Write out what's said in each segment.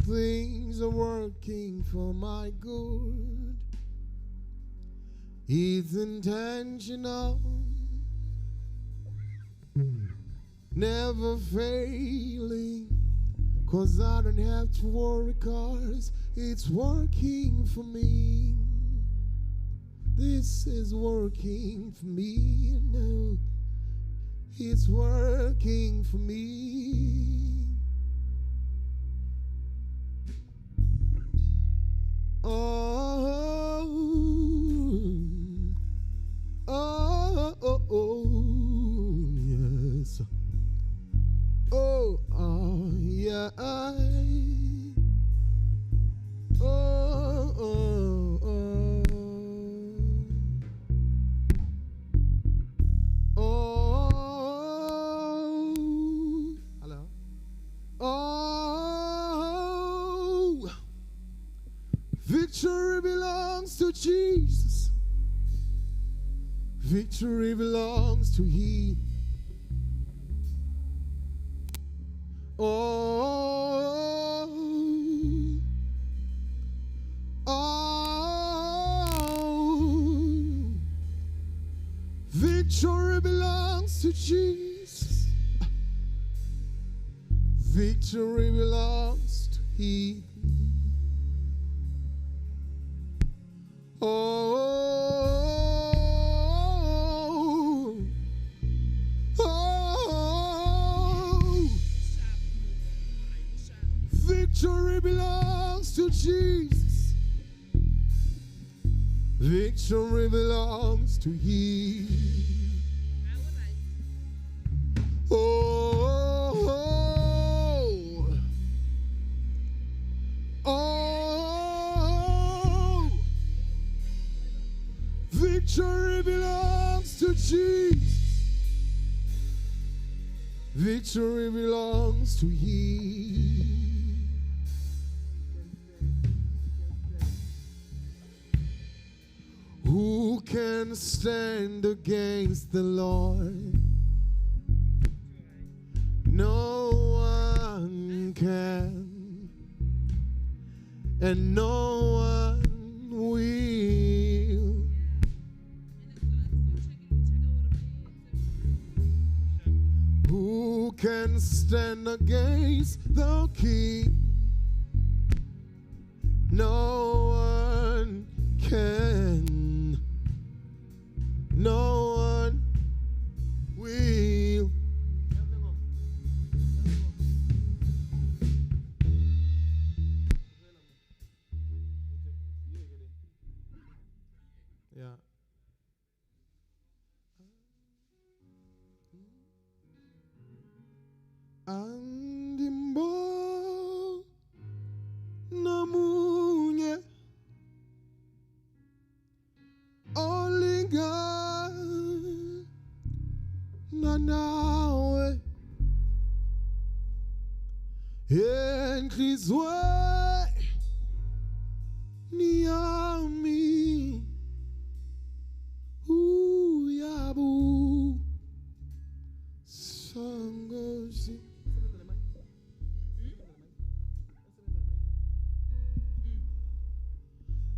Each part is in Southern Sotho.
things are working for my good. It's intentional, never failing. 'Cause I don't have to worry, 'cause it's working for me. This is working for me now. It's working for me. Oh, oh, oh, oh, yes. Oh, oh, yeah. Oh, oh, oh. Oh, hello. Oh, victory belongs to Jesus. Victory belongs to Him. Oh, oh, victory belongs to Jesus. Victory belongs to Him. Oh, oh, victory belongs to Jesus. Victory belongs to Him. Oh, oh, oh, victory belongs to Jesus. Victory belongs to Him. Who can stand against the Lord? No one can, and no one will. Who can stand against the King? No one can. No one will. Yeah. Andimbo namunye olinga nanawe enhliziyweni yami uyabu sangozi.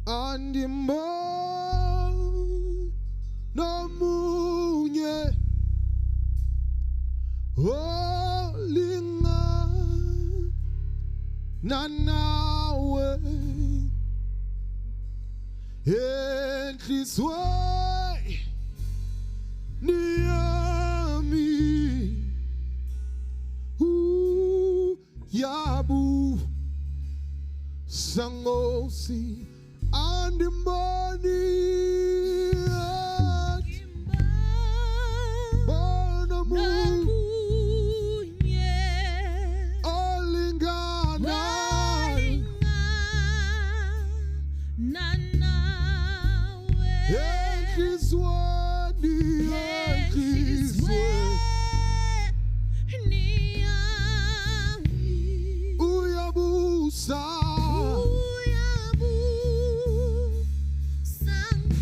Andimbo nomunye olinga nanawe enhliziyweni yami uyabu sangosi. Andimboni Namunye olingana nanawe enhliziyweni enhliziyweni yami uyabusa. Sangosi.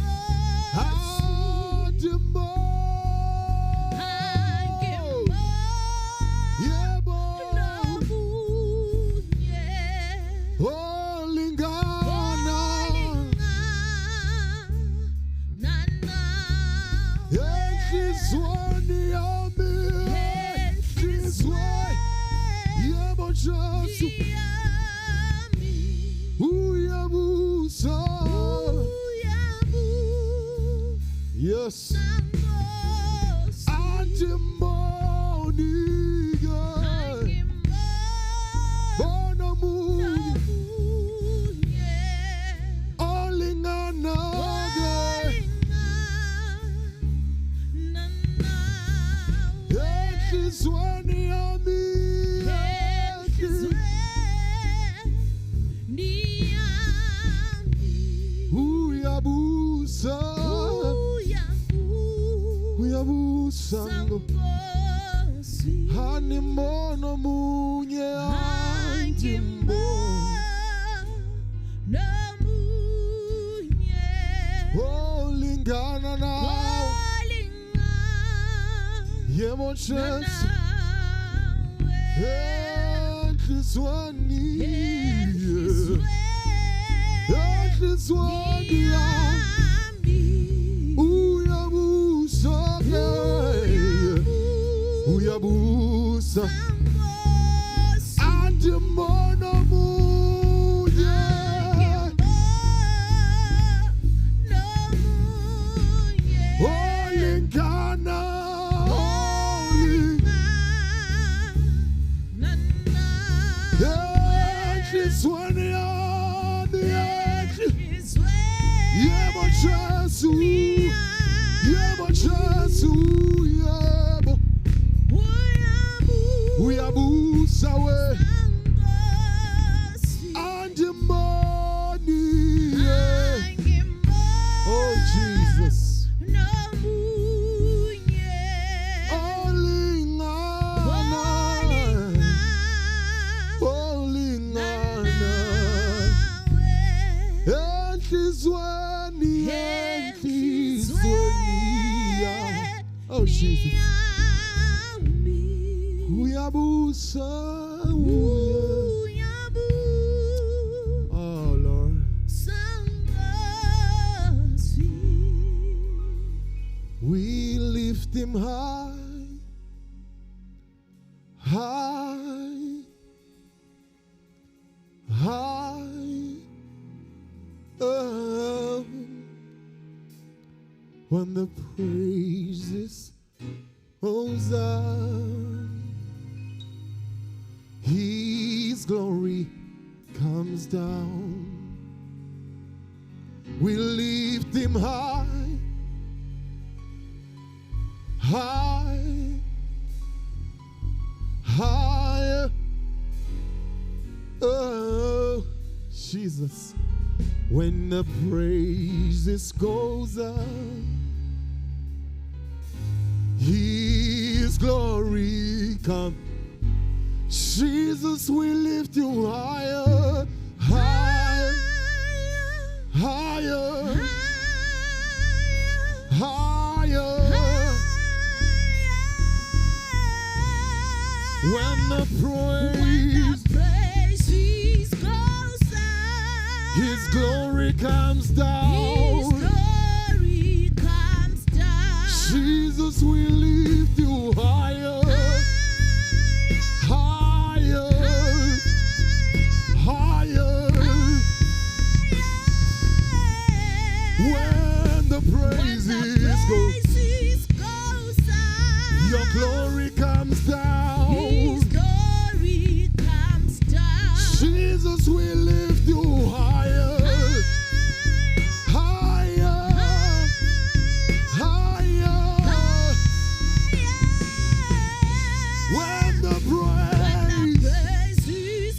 Yebo Jesu, uyabusa. Yes. Andimbonike, bona munye, olinganake, enhliziyweni yami, uyabusa, uyabusa, animbono munye, olingana nawe, yebo Jesu, enhliziyweni, enhliziyweni yami, uyabusa, uyabusa, andimbono munye, olingana, enhliziyweni yami, yebo Jesu, yebo Jesu, yebo, uyabusa we, andimboni, oh Jesus, olingana, olingana, enhliziyweni, enhliziyweni yami, oh Jesus, uyabusa, oh Lord, we lift him high, high, high, up. When the praises goes up, his glory comes down. We lift him high, high, higher. Oh, Jesus. When the praises goes up, his glory comes. Jesus, we lift you higher, higher, higher, higher. When the praise, goes up, his glory comes down. His glory comes down. Jesus, we lift you higher, higher, higher. When the praises go, goes up, your glory comes down. His glory comes down. Jesus, we lift you higher, higher, higher. When the praise,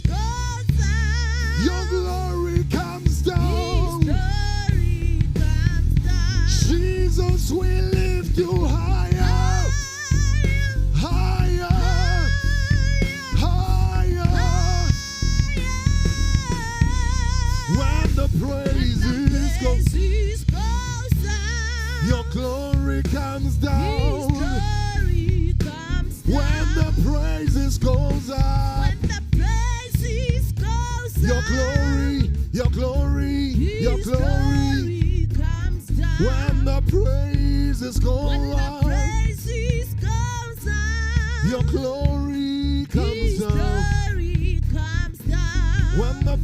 goes up, your glory comes His down. glory comes down. Jesus, we lift you higher, higher, higher. When the praises go, Praises goes up, your glory comes His down. glory comes down. When the praises goes up, When the praises goes your up, glory, your glory, your His glory. glory comes down. When the praises go When the up, praises goes up, your glory comes His down. glory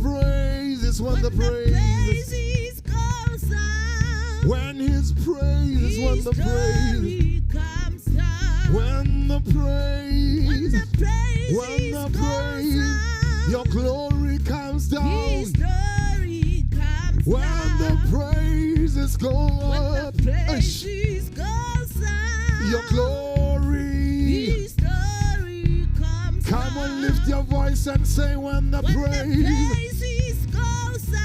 praises, when the praises goes up, when his praises, when the praise comes down, when the praise, when the praises, when the praise, your glory comes down, his glory comes when down, the praises go when up, the praises goes up, your glory, his glory comes Come down. on, lift your voice and say, when the when praise, the praises goes up,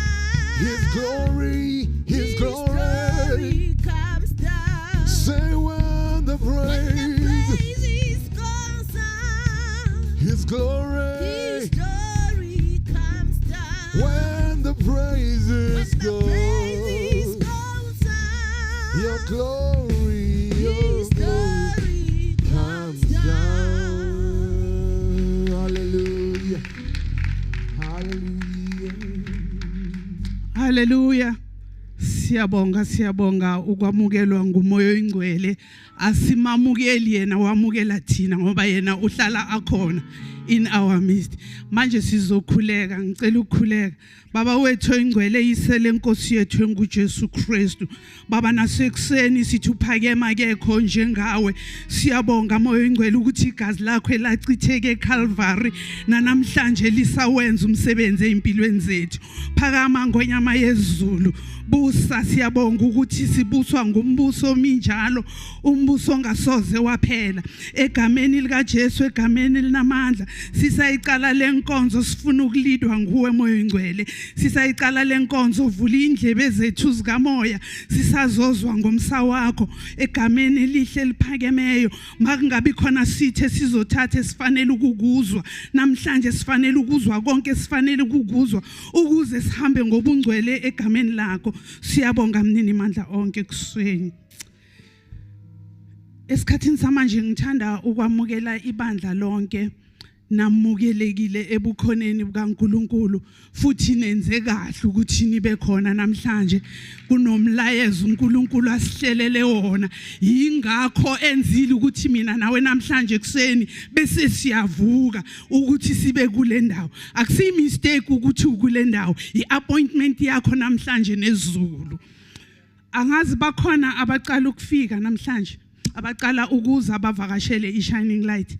his glory, his glory comes down. Say when the when the praise, praises goes up, his glory, his glory comes down. When the praises when the go, praises goes up, your glory, your his glory glory comes comes down. down. Hallelujah. Hallelujah. Hallelujah. Siyabonga, siyabonga ukwamukelwa nguMoya oyiNgcwele. Asimamukeli yena, wamukela thina ngoba yena uhlala akhona in our midst. Manje sizokhuleka, ngicela ukukhuleka. Baba wethu oyingcwele, yisele Nkosi yethu enguJesu Kristu. Baba, nasekuseni sithi uphakema akekho njengawe. Siyabonga Moya oyingcwele ukuthi igazi lakho elachitheke eCalvary nanamhlanje lisawenza umsebenzi ezimpilweni zethu. Phakama ngonyama yezulu. Busa, siyabonga ukuthi sibuswa ngumbuso ominjalo, umbuso ongasoze waphela. Egameni lika Jesu, egameni elinamandla, sisayicala lenkonzo, sifuna ukulidwa nguwe Moya oyingcwele. Sisayicala lenkonzo, vula indlebe zethu zikamoya, sisazozwa ngomsa wakho egameni elihle eliphakemeyo. Makungabi khona sithe sizothatha esifanele ukukuzwa namhlanje, sifanele ukuzwa konke sifanele ukukuzwa ukuze sihambe ngobungcwele egameni lakho. Siyabonga mnini mandla onke kuseni. Esikhathini samanje ngithanda ukwamukela ibandla lonke. Namukelekile ebukhoneni bukaNkuluNkulu, futhi nenze kahle ukuthi nibe khona namhlanje. Kunomlayezo uNkulunkulu asihlelele wona, yingakho enzile ukuthi mina nawe namhlanje kuseni bese siyavuka ukuthi sibe kule ndawo. Akusiyi mistake ukuthi ukule ndawo, iappointment yakho namhlanje nezulu. Angazi bakhona abaqala ukufika namhlanje, abaqala ukuza bavakashele iShining Light.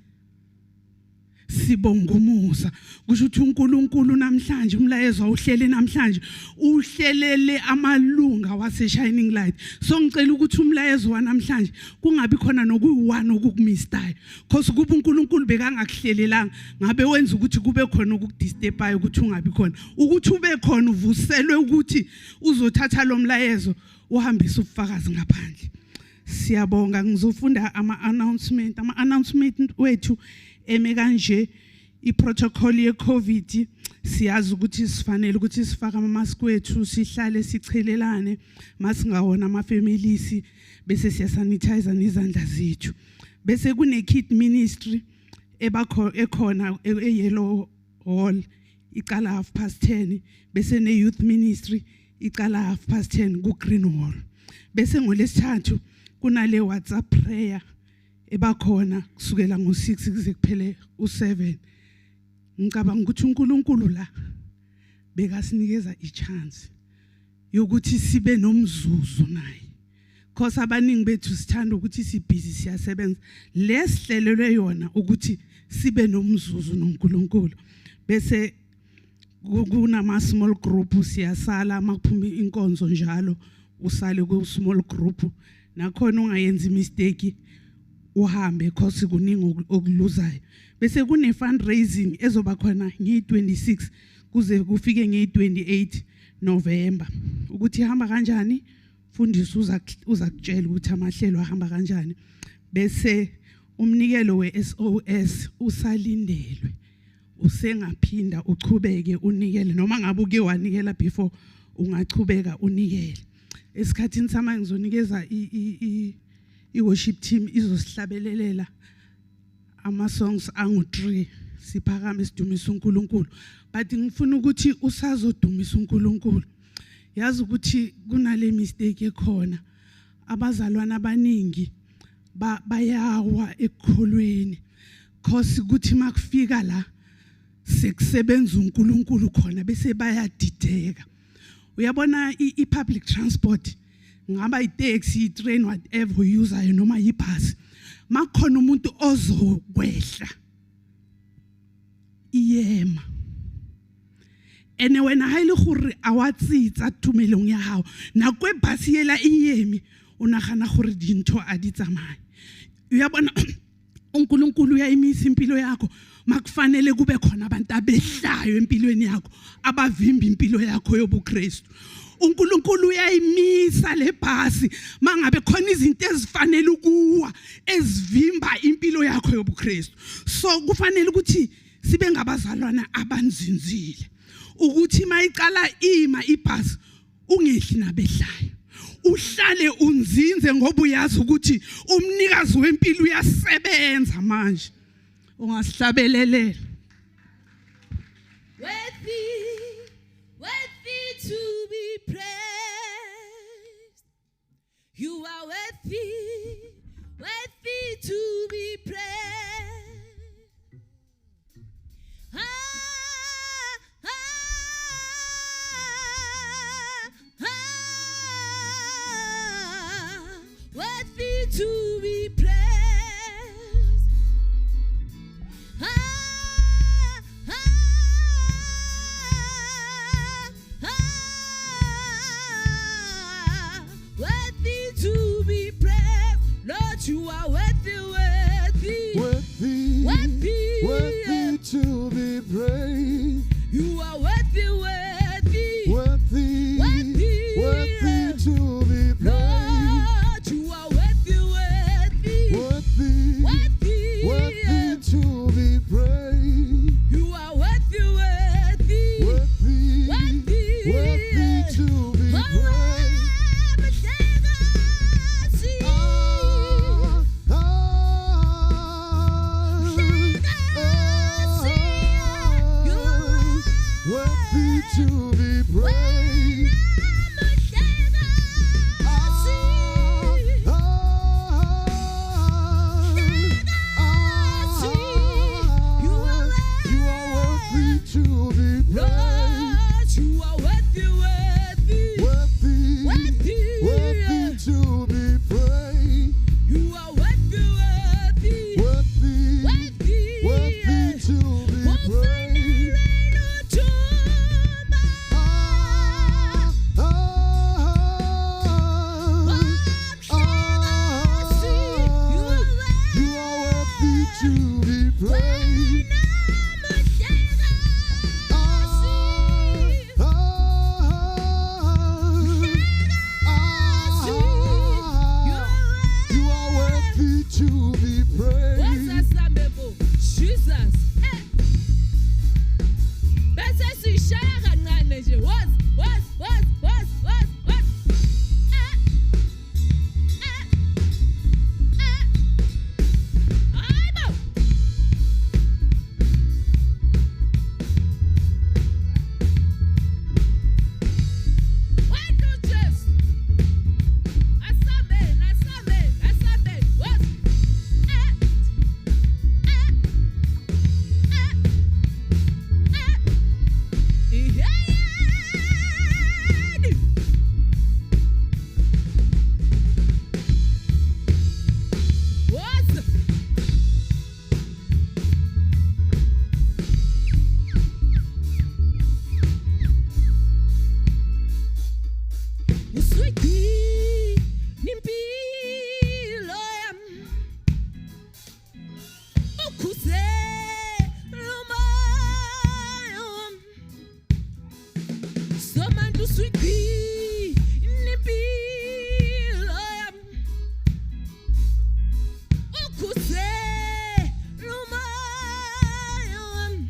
Sibonga umusa. Kusho ukuthi uNkulunkulu namhlanje umlayezo awuhlele namhlanje uhlelele amalunga wase Shining Light. So ngicela ukuthi umlayezo wanamhlanje kungabi khona nokuyi-one okukumistayo, because kuba uNkulunkulu bekangakuhlelelanga ngabe wenza ukuthi kube khona okukudisturbayo ukuthi ungabi khona, ukuthi ube khona uvuselwe ukuthi uzothatha lo mlayezo uhambise ubufakazi ngaphandle. Siyabonga. Ngizofunda ama-announcement. Ama-announcement wethu eme kanje: iprotocol ye-COVID, siyazi ukuthi sifanele ukuthi sifake ama-mask wethu, sihlale sichelelane masingawona ama-families, bese siyasanitize nezandla zethu. Bese kune-kid ministry ebakho ekhona e-Yellow Hall, icala 10:30, bese ne-youth ministry icala 10:30 ku-Green Hall. Bese ngolesithathu kunale WhatsApp prayer ebakhona kusukela ngo6 kuze kuphele u7. Ngicabanga ukuthi uNkulunkulu la bekasinikeza ichance yokuthi sibe nomzuzu naye, cause abaningi bethu sithanda ukuthi sibhizi, siyasebenza. Lesihlelelwe yona ukuthi sibe nomzuzu noNkulunkulu. Bese kunama small group, siyasala makuphuma inkonzo njalo, usale ku small group nakhona, ungayenzi mistake uhambe, cause kuningi okuluzayo. Bese kune fundraising ezoba khona ngiyi-26 kuze kufike ngiyi-28 November. Ukuthi ihamba kanjani, fundisa uza kutshela ukuthi amahlelo ahamba kanjani. Bese umnikelo we-SOS usalindelwe, usengaphinda uchubeke unikele, noma ngabe uke wanikela before, ungachubeka unikele. Esikhathini samanje ngizonikeza i-worship team, izosihlabelelela ama-songs angu-3, siphakame sidumise uNkulunkulu. But ngifuna ukuthi usazodumisa uNkulunkulu, yazi ukuthi kunale mistake ekhona, abazalwana abaningi bayawa ekukholweni, cause kuthi makufika la sekusebenza uNkulunkulu khona bese bayadideka. Uyabona i-public transport, ngaba i-taxi, i-train, whatever uyuzayo, noma ibhasi, makhona umuntu ozokwehla iyema, ene wena ha ile gore a wa tsitsa tumelong ya hao, nako e bus yela e eme, o nagana gore dintho a di tsamaye. Uyabona, uNkulunkulu uyayimisa impilo yakho makufanele kube khona abantu abehlayo empilweni yakho, abavimba impilo yakho yobuKristu. uNkulunkulu uyayimisa le bhasi mangabe khona izinto ezifanele ukuwa ezivimba impilo yakho yobuKristu. So kufanele ukuthi sibe ngabazalwana abanzinzile, ukuthi mayiqala ima ibhasi ungehli nabehlayo, uhlale unzinze, ngoba uyazi ukuthi umnikazi wempilo uyasebenza manje. Ungasihlabelelela. Worthy, worthy to be praised. You are worthy, worthy to be praised. Ah, ah, ah, worthy to be praised. Ah, ah, ah, worthy to be praised. Lord, you are worthy, worthy, Worthy, worthy, worthy to be praised. You are worthy, worthy, Worthy, worthy, worthy to be praised. Lord, you are worthy, worthy, Worthy, worthy, worthy to be praised. You are worthy, worthy, Worthy, worthy, worthy to be Oh, praised. Ah, ah, ah, worthy to be praised. Ah, ah, ah, You are you are worthy to be praised. Lord, you are worthy, worthy, Worthy, worthy, worthy to be praised. You are worthy, worthy, Worthy, worthy, worthy to be praised. Ah, ah, ah, you are worthy to be praised. Ah, ah, ah, you are worthy to be praised. Jesus. Bese sishaya kancane nje. Was, was, was, was, was, was. Eh. Eh. Eh. Hayibo. Wena Jesu. Asambe, asambe, asambe. Was. Eh. Eh. Eh. Eh. Yeah. What? Uswidi nimpilo yami ukhuze umoya wami somantu uswidi nimpilo yami ukhuze umoya wami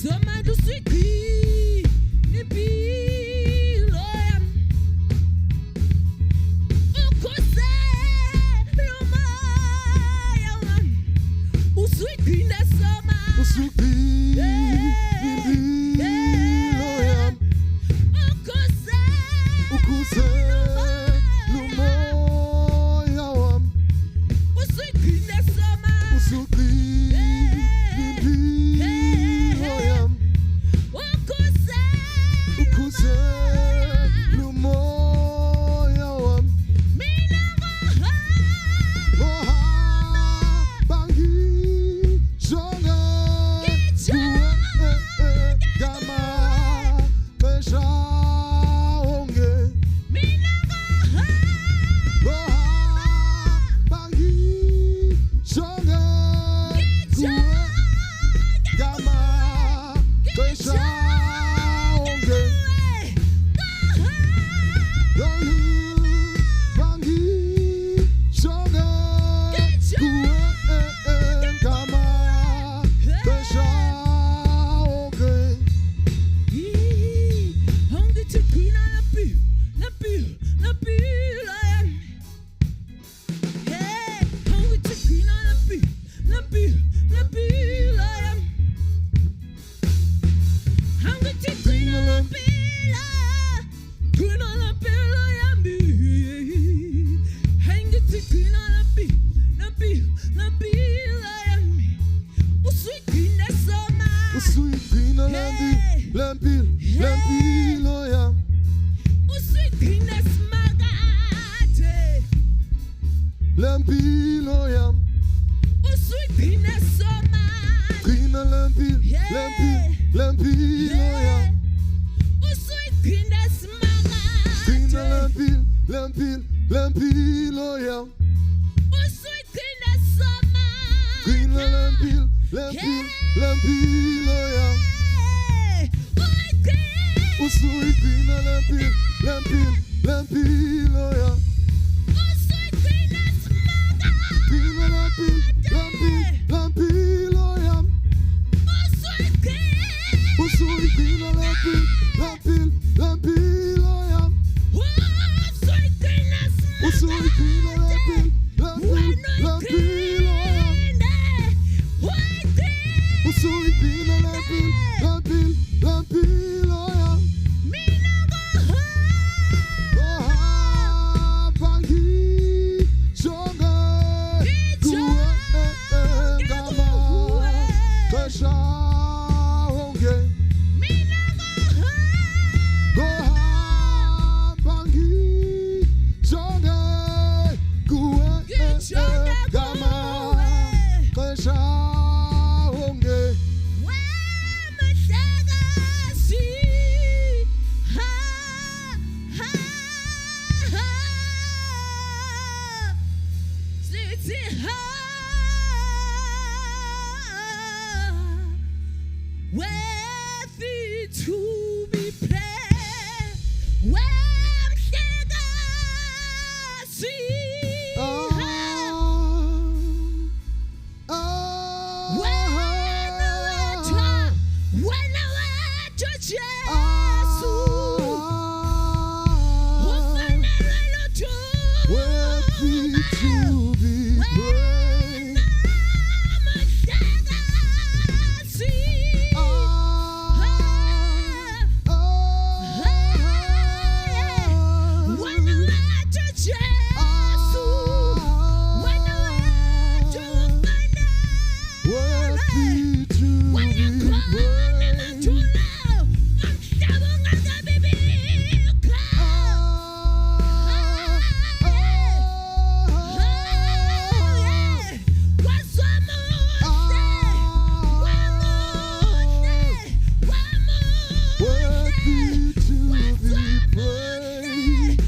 somantu uswidi nimpilo yami ukhuze umoya wami uswigcine soma. Usugcina impilo yami. Ukhuze Ukhusela umoya wami. Uswigcine soma. Usugcina impilo Xesha onke bangijonge kuwe ngamaxesha onke. Usuyigcina lempilo lempilo yam. Usuyigcina simakade. Lempilo yam. Usuyigcina somandla. Gcina lempilo lempilo lempilo yam. Usuyigcina simakade. Gcina lempilo lempilo lempilo yam. Usuyigcina somandla. Gcina lempilo lempilo lempilo yam. Usuyigcina lempilo lempilo lempilo yam. Usuyigcina simakade. Gcina lempilo lempilo lempilo yam. Usuyigcina lempilo lempilo lempilo yam. Usuyigcina Usuyigcina lempilo lempilo lempilo yam. Usuyigcina lempilo lempilo lempilo yam. Ohamba ngijonge kuwe ngamaxesha onke. Ngohamba ngijonge kuwe ngamaxesha onke. Worthy to be praised. Ah, Wena wethwa Jesu, ufanelwe ludumo. Worthy to be praised. Mhlekazi. Wena wethwa Jesu, wena wethwa ufanelwe. Worthy to be praised. Worthy to be praised.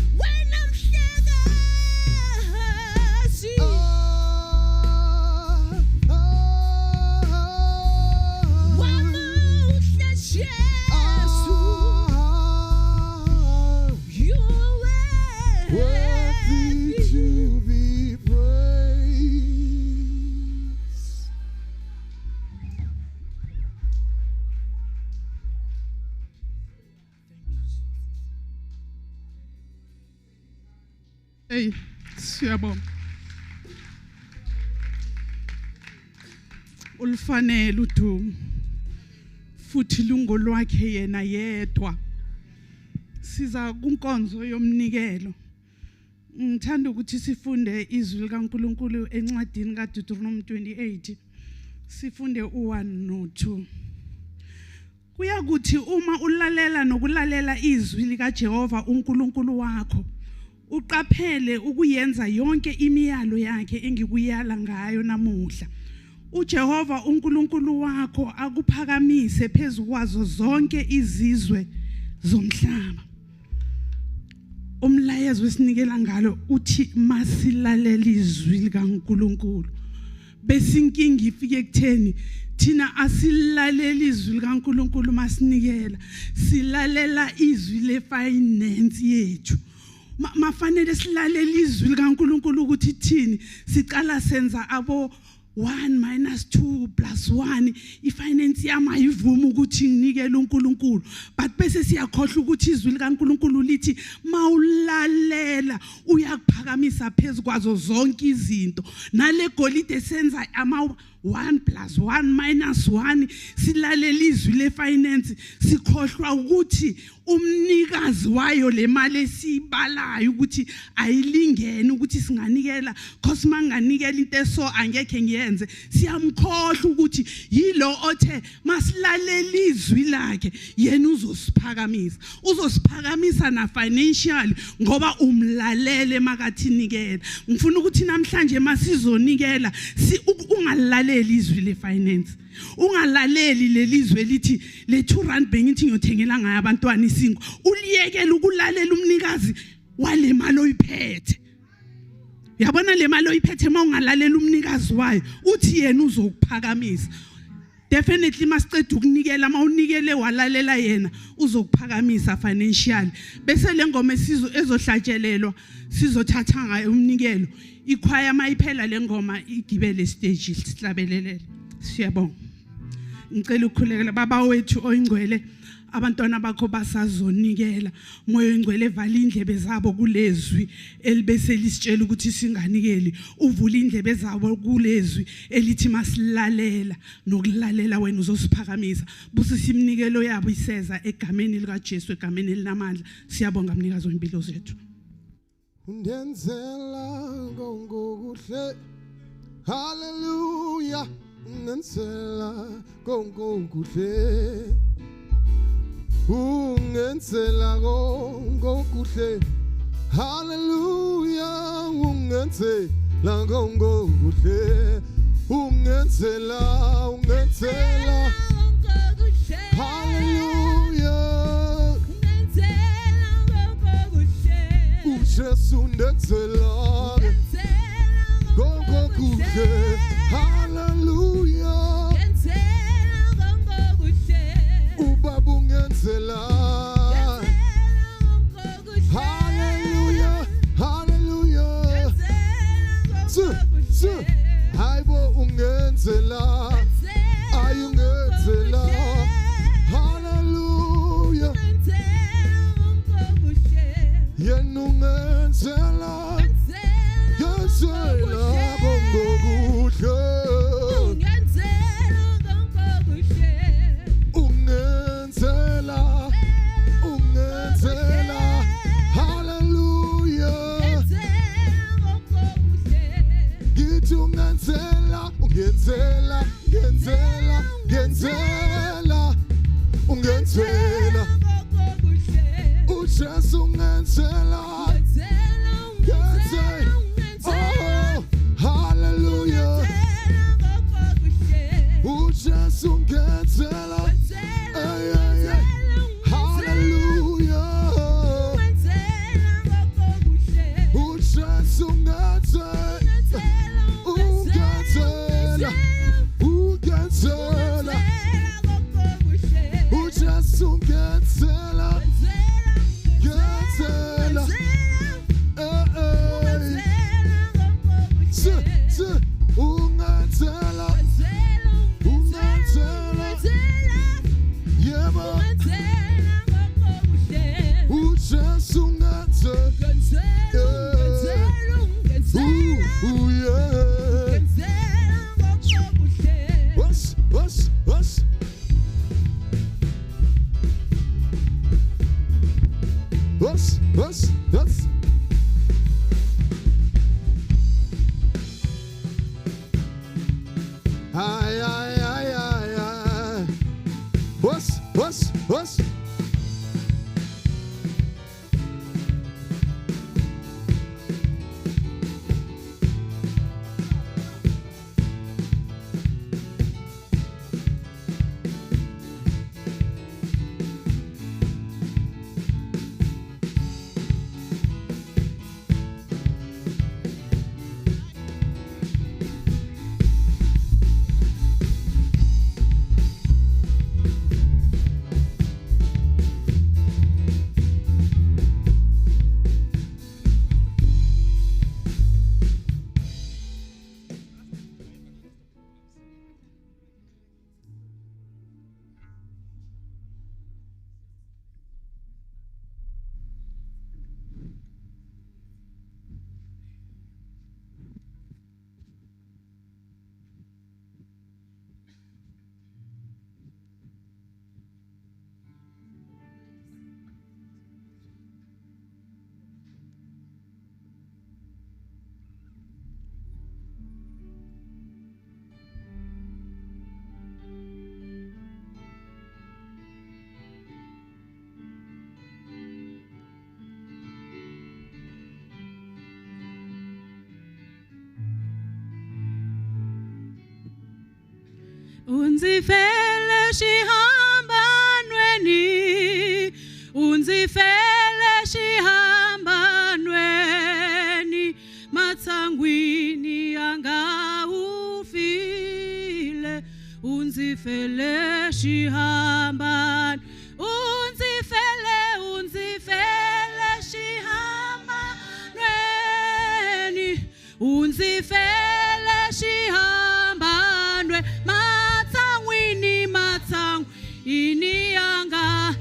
Worthy to be praised. Hey, siyabonga. Ulufanele udumo futhi lungolwakhe yena yedwa. Siza kunkonzo yomnikelo. Ngithanda ukuthi sifunde izwi likaNkuluNkulu encwadini kaDeuteronomy 28. Sifunde u1 no2. Kuyakuthi uma ulalela nokulalela izwi likaJehova uNkulunkulu wakho, uqaphele ukuyenza yonke imiyalo yakhe engikuyala ngayo namuhla, uJehova uNkulunkulu wakho akuphakamise phezu kwazo zonke izizwe zomhlaba. Umlayezo esinikela ngalo uthi masilalela izwi likaNkulunkulu. Bese inkinga ifike ekutheni thina asilalela izwi likaNkuluNkulu masinikela, silalela izwi lefinance yethu. Mafanele silalela izwi likaNkuluNkulu ukuthi thini. Sicala senza abo 1 minus 2 plus 1, ifinance yami ayivumi ukuthi nginikele uNkulunkulu, but bese siyakhohlwa ukuthi izwi likaNkulunkulu lithi mawulalela uyakuphakamisa phezukwazo zonke izinto. Nale golide senza ama 1 plus 1 minus 1, silalela izwi lefinance, sikhohlwa ukuthi umnikazi wayo le mali esibalayo ukuthi ayilingene ukuthi singanikela, cause manganikela into eso angekhe ngiyenze. Siyamkhohlwa ukuthi yilo othe masilalela izwi lakhe yena uzosiphakamisa, uzosiphakamisa na financially ngoba umlalele makathinikela. Ngifuna ukuthi namhlanje masizonikela ungalaleli izwi lefinance, ungalaleli lelizwe lithi le 2 rand bengithi ngiyothengela ngayo abantwana isinkwa. Uliyekela ukulalela umnikazi wale mali oyiphethe. Yabona le mali oyiphethe, mawungalalela umnikazi wayo uthi yena uzokuphakamisa. Definitely masiceda ukunikela, mawunikele walalela yena uzokuphakamisa financially. Bese le ngoma ezohlatshelelwa sizothatha ngayo umnikelo. Ikhwaya mayiphela le ngoma igibele stage sihlabelelele. Siyabonga. Ngicela ukukhulekela baba wethu oyingcwele, abantwana bakho basazonikela. Moya oyingcwele vala indlebe zabo kulezwi elibese lisitshela ukuthi singanikeli, uvule indlebe zabo kulezwi elithi masilalela nokulalela wena uzosiphakamisa. Busisa iminikelo yabo iseza egameni lika Jesu, egameni elinamandla. Siyabonga mnikazi wempilo zethu. Ungenzela konke, hallelujah. Ungenzela konke, ungenzela konke, hallelujah. Ungenzela konke, ungenzela, ungenzela, hallelujah. uJesu ungenzela konke, hallelujah. Ubaba ungenzela, hallelujah, hallelujah. Hayibo ungenzela, ayungenzela, hallelujah. Yena ungenzela, ngenzela konke. Ungenzela, ungenzela, hallelujah. Ngithi ungenzela, ungenzela, ngenzela, ngenzela, ungenzela. uJesu ungenzela, ngenzela, oh hallelujah. uJesu ungenzela, hallelujah. uJesu ungenzela, ungenzela, ungenzela. uJesu ungenzela, ngenzela, ungenzela, ungenzela, yebo. uJesu ungenzela, ooh yeah. Us, us, us. Us, us, us. Ay, ay, ay, ay, ay. Us, us, us. Unzifele shihambanweni, unzifele shihambanweni, matsangwini angaufile, unzifele shihamban, unzifele, unzifele shihambanweni, unzifele shihambanwe, matsangwini, matsangwini anga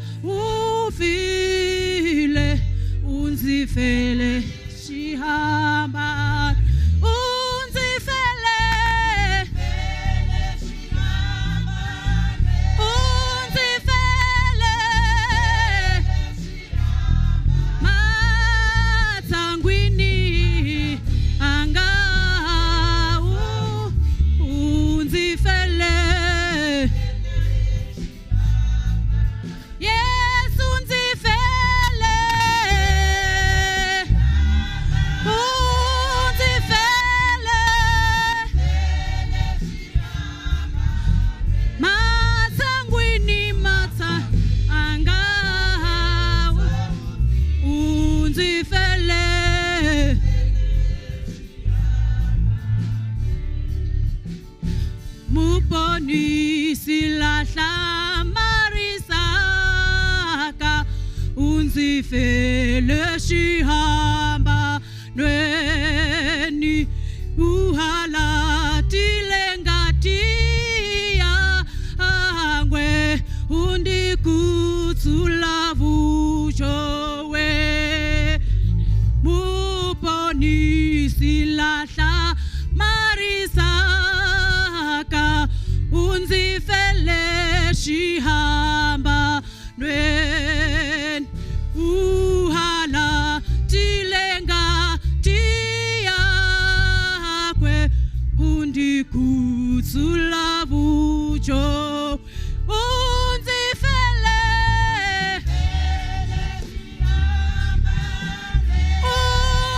ufile, unzifele shihamban, unzifele, unzifele, matsangwini anga unzifele. Yes, unzifele, unzifele, matsangwini, matsa anga unzifele. Muponisi lahla marisaka, unzifele shihamba nweni, uhalatile ngati yangwe, undikutsula vujowe. Muponisi lahla marisaka, unzifele shihamba nweni, uhalatile ngati yakwe, undikutsula vujo, unzifele,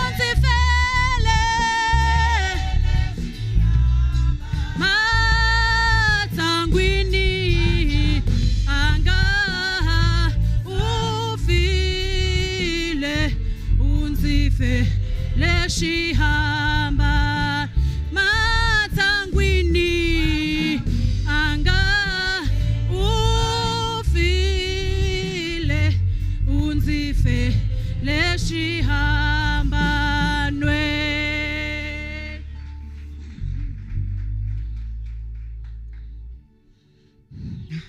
unzifele, matsangwini anga ufile, unzifele shihamba, matsangwini anga ufile, unzifele shihambanwe.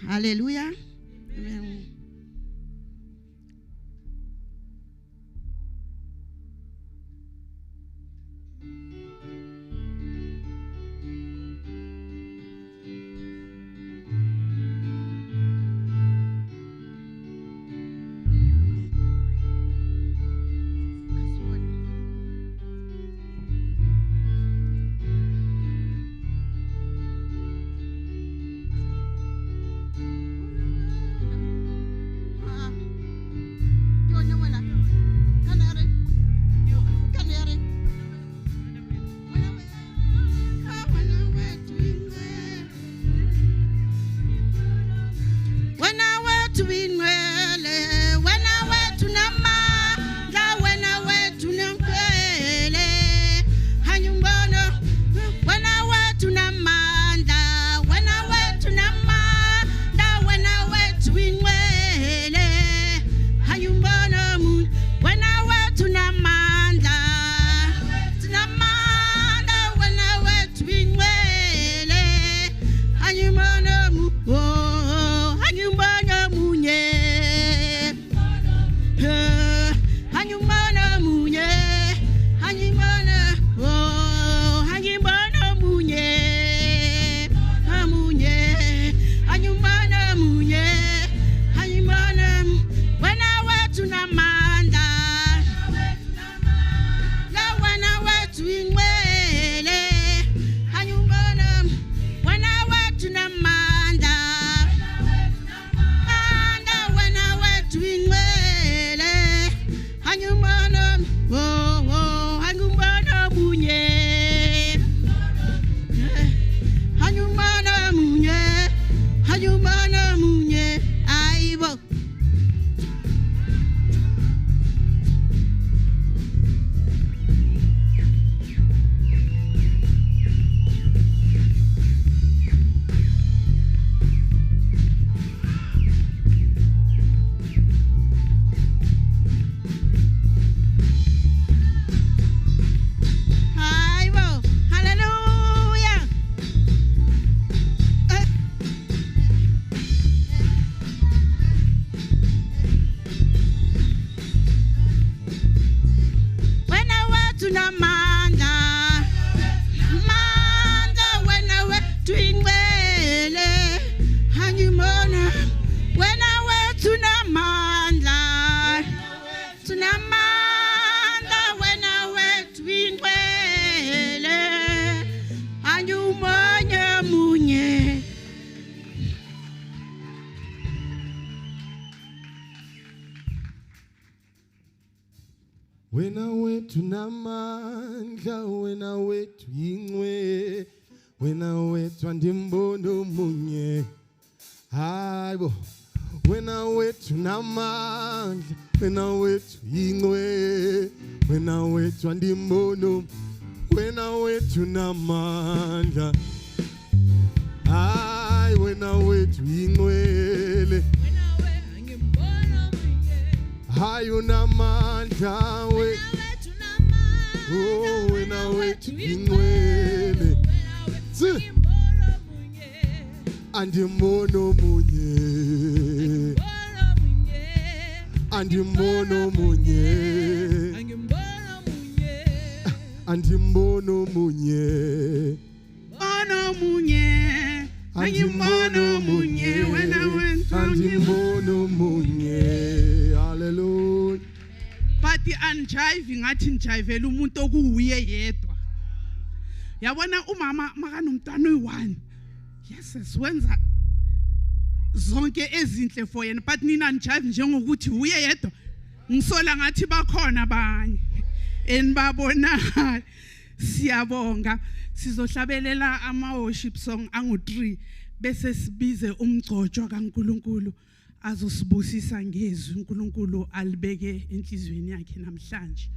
Hallelujah. Amen. Wena wethu namandla, wena wethu yingcwe, wena wethu andimbona omunye. Hayibo, wena wethu namandla, wena wethu yingcwe, wena wethu andimbona, wena wethu namandla. Hayi, wena wethu yingcwele. Hayi unamandla we, oh wena wethu yingcwele. Andimbona omunye, andimbona omunye, andimbona omunye, omunye, angimbona omunye, wena wethu andimbona omunye. Hallelujah. But anjive ngathi njivela umuntu okuuye yedwa. Yabona umama makanomntwana oyi1. Yes, wenza zonke ezinhle for yena, but nina njive njengokuthi uye yedwa. Ngisola ngathi bakhona abanye enibabona. Siyabonga. Sizohlabelela ama worship song angu3 bese sibize umgcotshwa kaNkuluNkulu azosibusisa ngezwi uNkulunkulu alibeke enhlizweni yakhe namhlanje.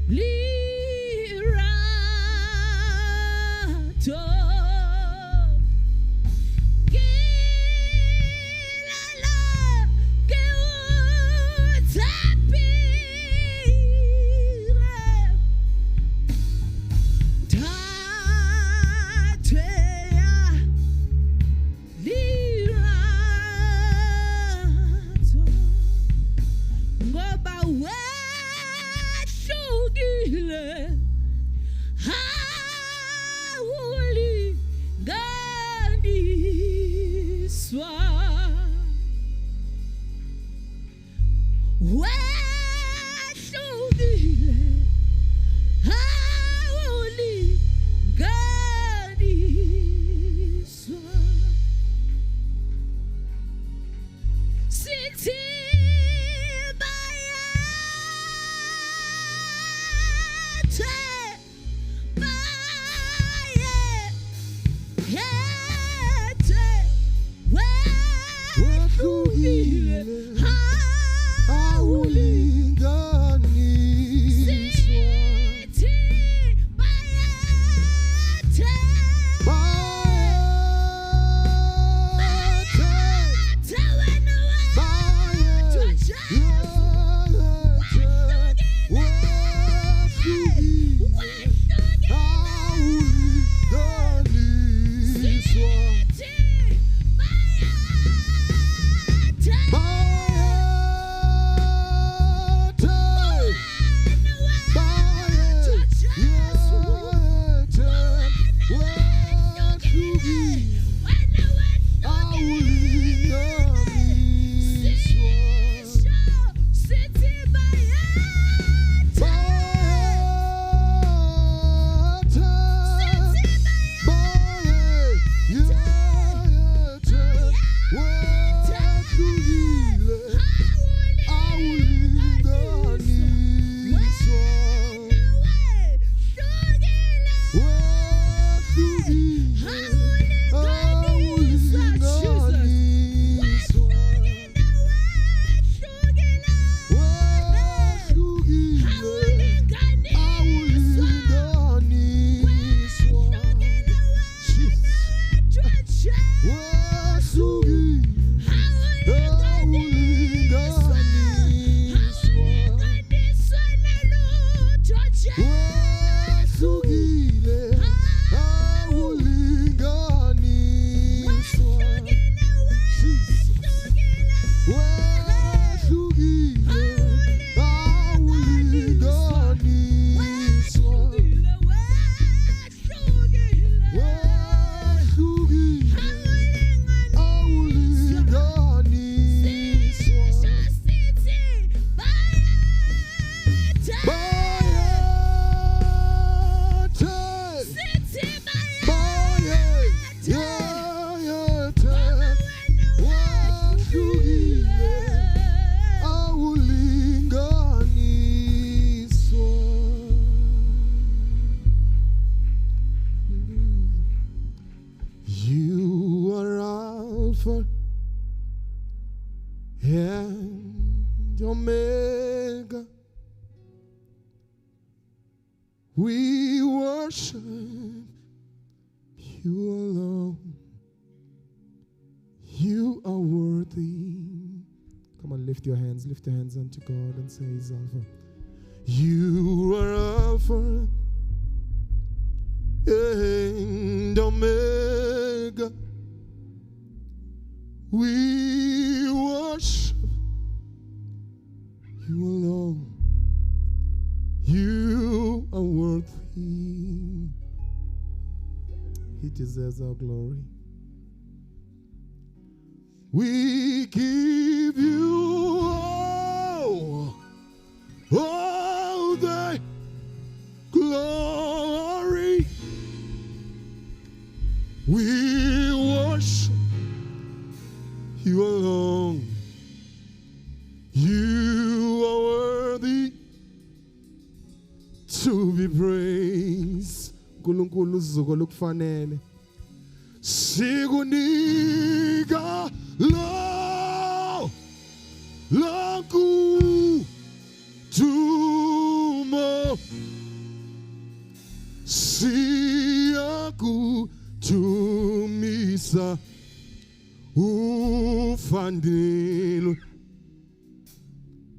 Lira. We worship you alone. You are worthy. Come on, lift your hands unto God and say, He's Alpha. You are Alpha and Omega. We worship you alone. You are worthy. He deserves our glory. We give you all the glory. We worship you alone. You are worthy to be praised. Nkulunkulu uzuko lukufanele. Sikunika lo lonke udumo. Siyakudumisa ufanele.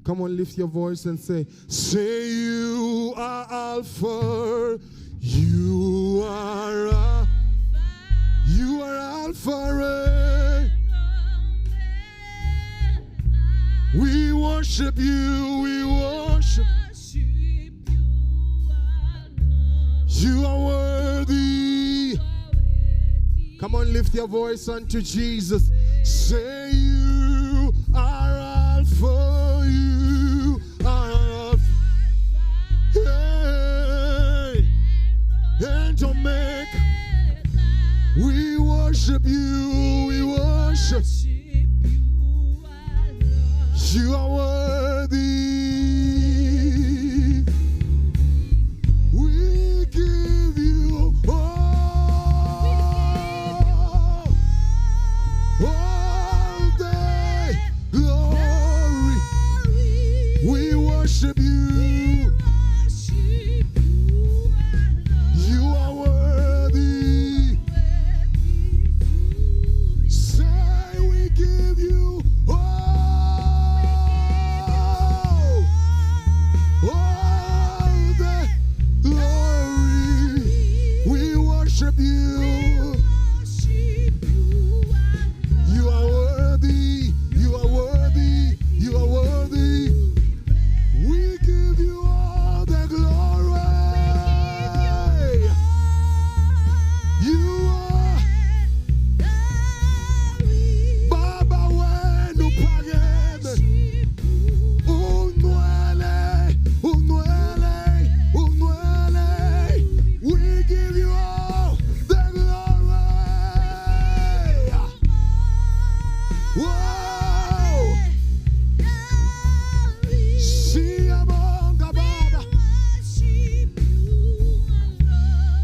Come on, lift your voice and say, say you are Alpha, you are Alpha, you are Alpha. We worship you, we worship you alone. You are worthy. Come on, lift your voice unto Jesus. Say you are Alpha, you are Alpha. Hey, and Omega. We worship you, we worship. You are worthy. We give you all the glory. We worship you. You are worthy. Say we give you all the glory. We worship you. You are worthy. You are worthy. You are worthy. We give you all the glory. You are Baba wenu phakeme. Ungcwele, ungcwele, ungcwele. We give you all the glory. Whoa! Siyabonga Baba.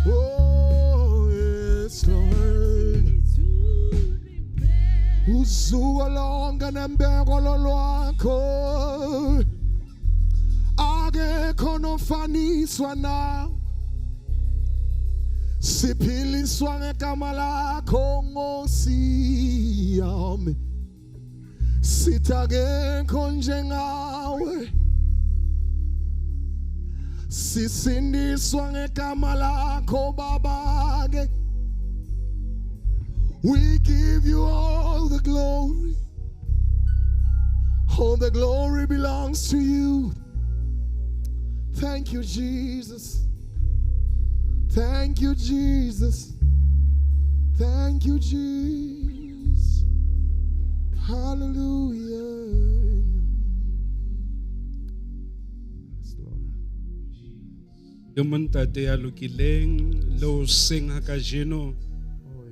Oh, yes, Lord. Uzuko lonke nembeko lwakho. Akekho nofaniswa nawe. Siphiliswa ngegama lakho Nkosi yami. Sithi akekho njengawe. Sisindiswa ngegama lakho Baba ke. We give you all the glory. All the glory belongs to you. Thank you, Jesus. Thank you, Jesus. Thank you, Jesus. Hallelujah. Yes, Lord. Le montate ya lokileng le o seng ha kajeno Oh,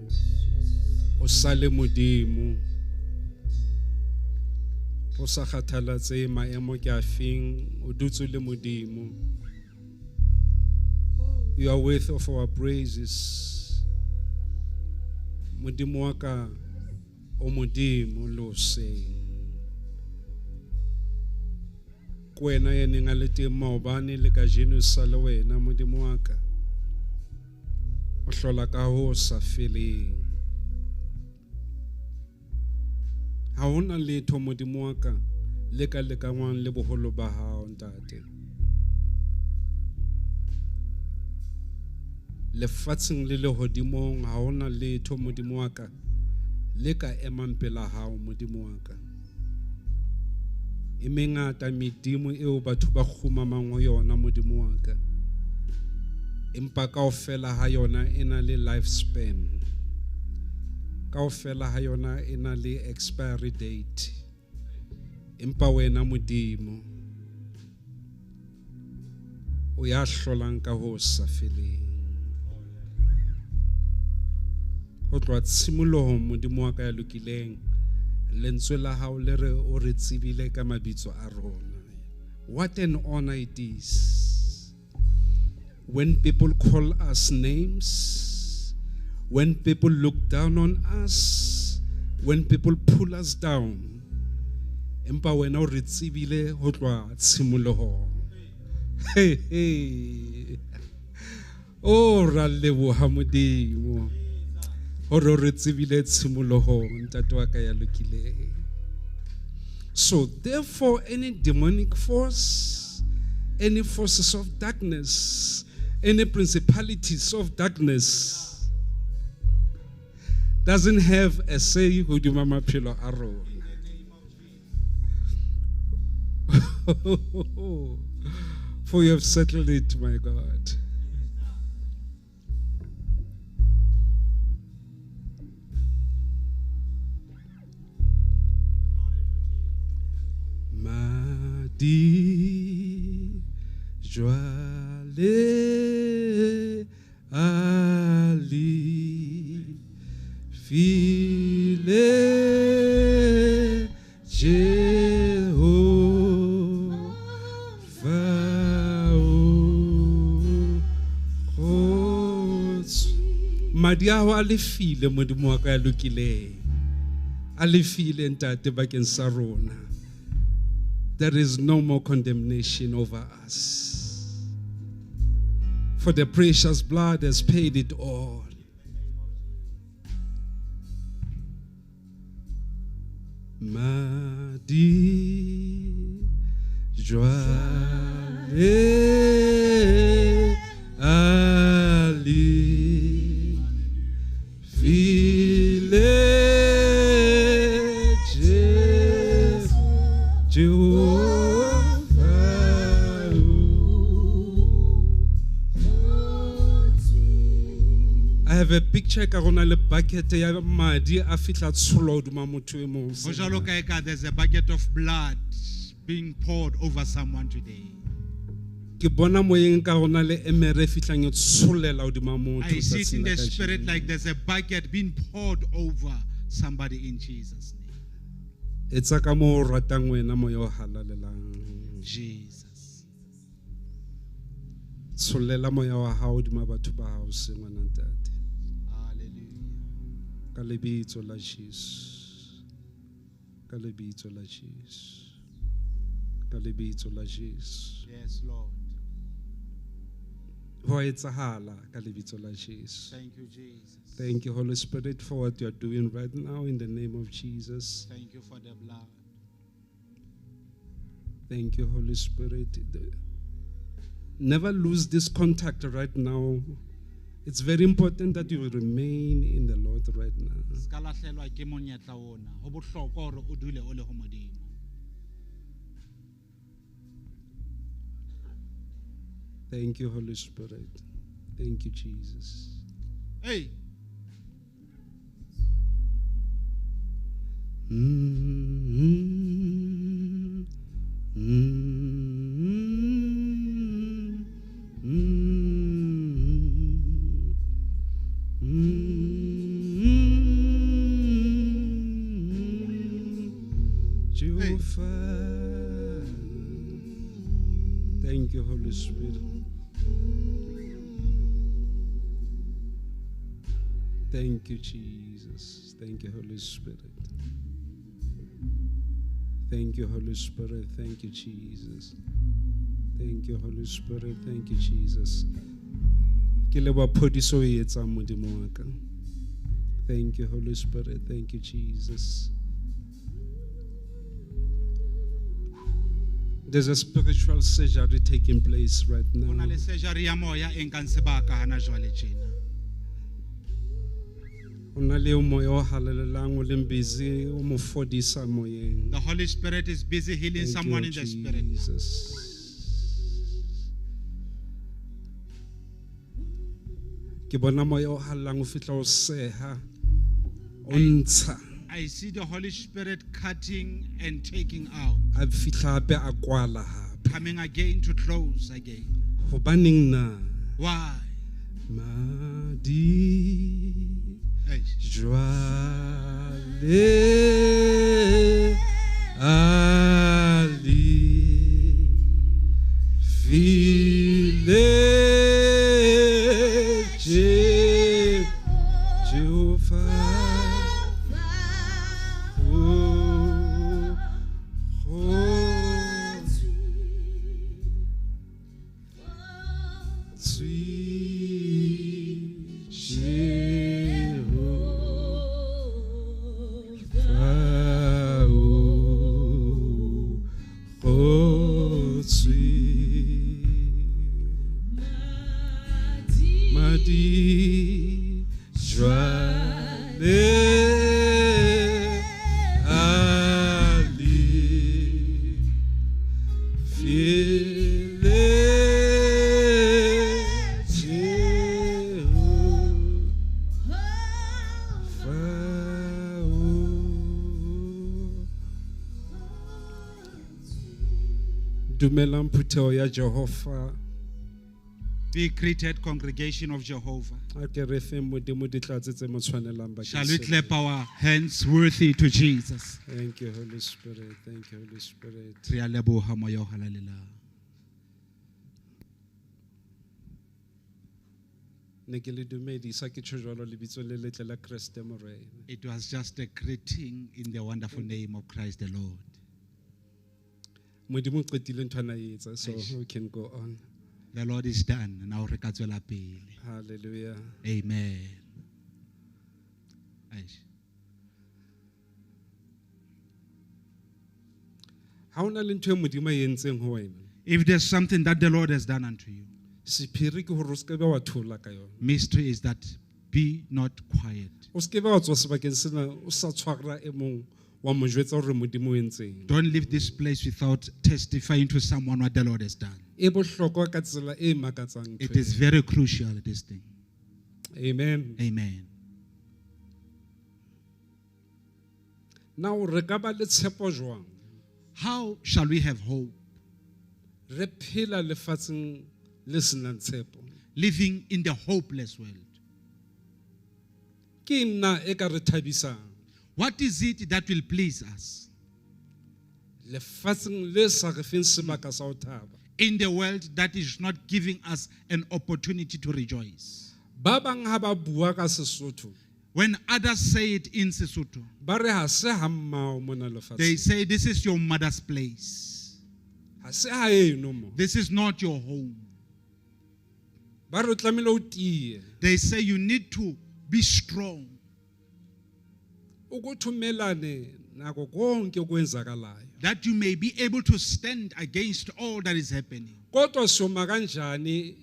yes, Jesus. o sale modimo. O sa kgathalatse maemo ke a feng, o dutse le modimo. You are worth of our praises. Modimo wa ka o modimo le o seng. Ke wena ya neng a le teng maobane le kajeno sa le wena Modimo wa ka. O hlola ka ho sa feleng. Ha hona letho Modimo wa ka le ka lekangwang le boholo ba hao ntate. Lefatsheng le lehodimong ha hona letho Modimo wa ka le ka emang pela hao Modimo wa ka. E mengata medimo eo batho ba kgumamang ho yona Modimo wa ka. Empa kaofela ha yona e na le lifespan. Kaofela ha yona e na le expiry date. Empa wena Modimo o ya hlolang ka ho sa feleng. Ho tloha tshimolohong Modimo wa ka ya lokileng, lentswe la hao le re o re tsebile ka mabitso a rona. What an honor it is when people call us names, when people look down on us, when people pull us down. Empa wena o re tsebile ho tloha tshimolohong. Hey, hey. Oh, ra leboha Modimo. Hore re tsebile tshimolohong, ntate wa ka ya lokileng. So therefore, any demonic force, any forces of darkness, any principalities of darkness doesn't have a say hodima maphelo a rona. For you have settled it, my God. Madi jwale ali file Jehova o Madi a hao a lefile Modimo wa ka ya lokileng. A lefile ntate bakeng sa rona. There is no more condemnation over us. For the precious blood has paid it all. Madi jwale ali file Jehovah. I have a picture ka rona le bucket ya madi a fihla tsholwa hodima motho e mong. Ho jwalo ka eka there's a bucket of blood being poured over someone today. Ke bona moyeng ka rona le emere e fihlang e tshollela hodima motho I see it in tsatsing the la spirit kajeno. like there's a bucket being poured over somebody in Jesus' name. Etsa ka moo o ratang wena moya o halalelang. Jesus. Tshollela moya wa hao hodima batho ba hao se ngwana ntate. Hallelujah. Ka lebitso la Jesu. Ka lebitso la Jesu. Ka lebitso la Jesu. Yes, Lord. Ho a etsahala ka lebitso la Jesu. Thank you, Jesus. Thank you, Holy Spirit, for what you are doing right now in the name of Jesus. Thank you for the blood. Thank you, Holy Spirit. Never lose this contact right now. It's very important that you remain in the Lord right now. Se ka lahlelwa ke monyetla ona. Ho bohlokwa hore o dule o le ho Modimo. Thank you, Holy Spirit. Thank you, Jesus. Hey. Jehovah. Thank you, Holy Spirit. Thank you, Jesus. Thank you, Holy Spirit. Thank you, Holy Spirit. Thank you, Jesus. Thank you, Holy Spirit. Thank you, Jesus. Ke leboha phodiso e etsang Modimo wa ka. Thank you, Holy Spirit. Thank you, Jesus. There's a spiritual surgery taking place right Ho na now. le surgery ya moya e nkang sebaka hana jwale tjena. Ho na le moya o halalelang o leng busy o mo fodisa moyeng. The Holy Spirit is busy healing Thank someone you, in the spirit now. Jesus. Ke bona moya o hallang o fihla o seha, o ntsha, I see the Holy Spirit cutting and taking out, a fihla hape a kwala hape. coming again to close again. Hobaneng na? Why? Madi Eish. jwale a le file Jehova o kgotswe Jehova o kgotswe. Madi jwale a le file Jehova o. Dumelang phutheho ya Jehova. Be greeted, congregation of Jehovah. A ke re feng Modimo ditlatse tse mo tshwanelang bakeng Shall we sena. clap our hands worthy to Jesus? Thank you, Holy Spirit. Thank you, Holy Spirit. Re a leboha moya o halalelang. Ne ke le dumedisa ke tjho jwalo lebitsong le letle la Kreste Morena. It was just a greeting in the wonderful name of Christ the Lord. Modimo o qetile ntho ana e etsa, so Eish. we can go on. The Lord is done. Now re ka tswela pele. Hallelujah. Amen. Eish. Ha hona le ntho e Modimo a e entseng ho wena, If there's something that the Lord has done unto you, sephiri ke hore o se ke be wa thola ka yona. mystery is that be not quiet. O se ke be wa tswa sebakeng sena o sa tshwara e mong wa mo jwetsa hore Modimo o entseng. Don't leave this place without testifying to someone what the Lord has done. E bohlokwa ka tsela e makatsang ntho It is ena. very crucial, this thing. Amen. Amen. Now re ka ba le tshepo jwang? How shall we have hope Re phela lefatsheng le senang tshepo. living in the hopeless world? Ke nna e ka re thabisang What is it that will please us lefatsheng le sa re feng sebaka sa ho thaba? in the world that is not giving us an opportunity to rejoice? Ba bang ha ba bua ka Sesotho, When others say it in Sesotho, ba re ha se ha mmao mona they lefatsheng. say this is your mother's place. Ha se ha eno mo. This is not your home. Ba re o tlamehile o tiye. They say you need to be strong. Ukuthi umelane nako konke okwenzakalayo. That you may be able to stand against all that is happening. Kodwa siyoma kanjani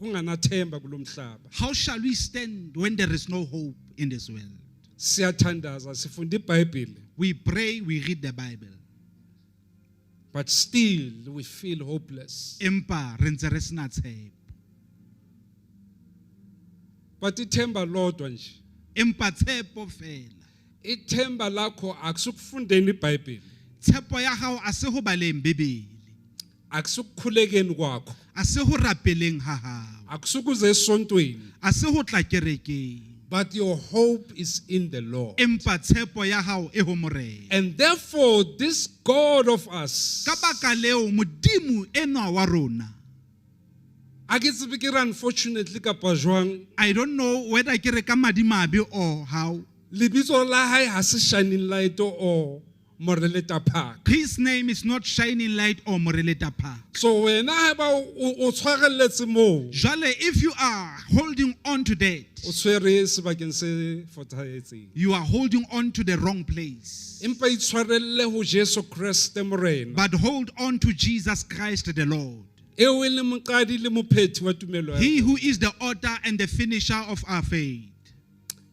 kunganathemba kulomhlaba? How shall we stand when there is no hope in this world? Siyathandaza, sifunda iBhayibheli, We pray, we read the Bible. but still we feel hopeless. Empa re ntse re sena tshepo. But ithemba lodwa nje. Empa tshepo fela. Ithemba lakho akusukufundeni iBhayibheli, Tshepo ya hao a se ho baleng Bibele. akusukukhulekeni kwakho, A se ho rapeleng ha hao. akusukuze esontweni, A se ho tla kerekeng. but your hope is in the Lord. Empa tshepo ya hao e ho Morena. And therefore this God of us, Ka baka leo Modimo enwa wa rona. a ke tsebe ke re unfortunately kapa jwang, I don't know whether ke re ka madimabe or how. lebitso la hae ha se Shining Light or Moreleta Park. His name is not Shining Light or Moreleta Park. So wena haeba o tshwarelletse moo, Jwale, if you are holding on to that, o tshwere sebakeng se fosahetseng. you are holding on to the wrong place. Empa itshwarelle ho Jesu Kreste Morena. But hold on to Jesus Christ the Lord. Eo e leng moqadi le mophethi wa tumelo ya He who is the author and the finisher of our faith.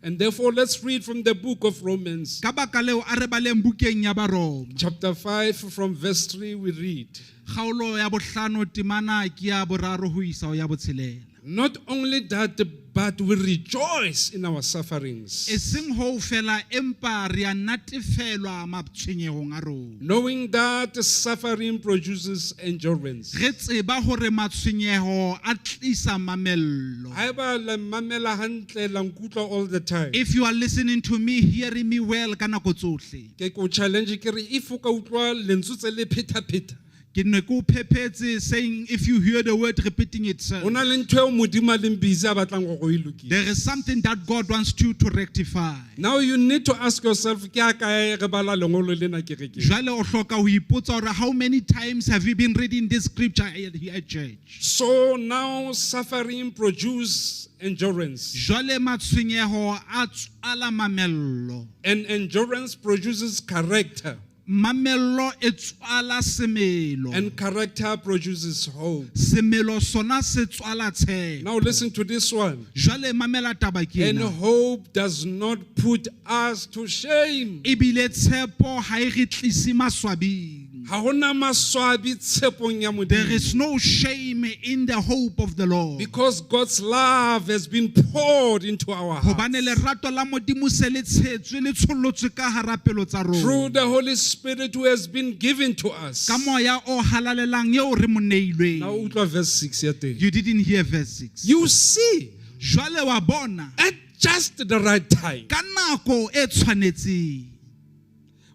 And therefore, let's read from the book of Romans, Ka baka leo a re baleng bukeng ya Baroma. chapter 5, from verse 3, we read, Kgaolo ya bohlano temana ke ya boraro ho isa ho ya botshelela. Not only that, but we rejoice in our sufferings, E seng hoo fela empa re a natefelwa matshwenyehong a rona. knowing that suffering produces endurance. Re tseba hore matshwenyeho a tlisa mamello. Haeba le mamela hantle, la nkutlwa all the time. If you are listening to me, hearing me well ka nako tsohle. Ke ko challenge ke re if o ka utlwa lentswe tse le pheta-pheta, Ke ne ke o phepetse saying if you hear the word repeating itself, ho na le ntho eo Modimo a leng busy a batlang hore o e lokise. there is something that God wants you to rectify. Now you need to ask yourself, ke a kae re bala lengolo lena kerekeng? Jwale o hloka ho ipotsa hore how many times have you been reading this scripture here at church? So now suffering produces endurance. Jwale matshwenyeho a tswala mamello. And endurance produces character. Mamello e tswala semelo. And character produces hope. Semelo sona se tswala tshepo. Now listen to this one. Jwale mamela taba ke And ena. hope does not put us to shame. Ebile tshepo ha e re tlise maswabing. Ha hona maswabi tshepong ya There is Modimo. no shame in the hope of the Lord. Because God's love has been poured into our Hobane hearts lerato la Modimo se le tshetswe le tshollotswe ka hara pelo tsa through rona. the Holy Spirit who has been given to us. Ka moya o halalelang eo re mo Now neilweng. utlwa verse 6 ya teng. You didn't hear verse 6. You see, Jwale wa bona at just the right time. ka nako e tshwanetseng.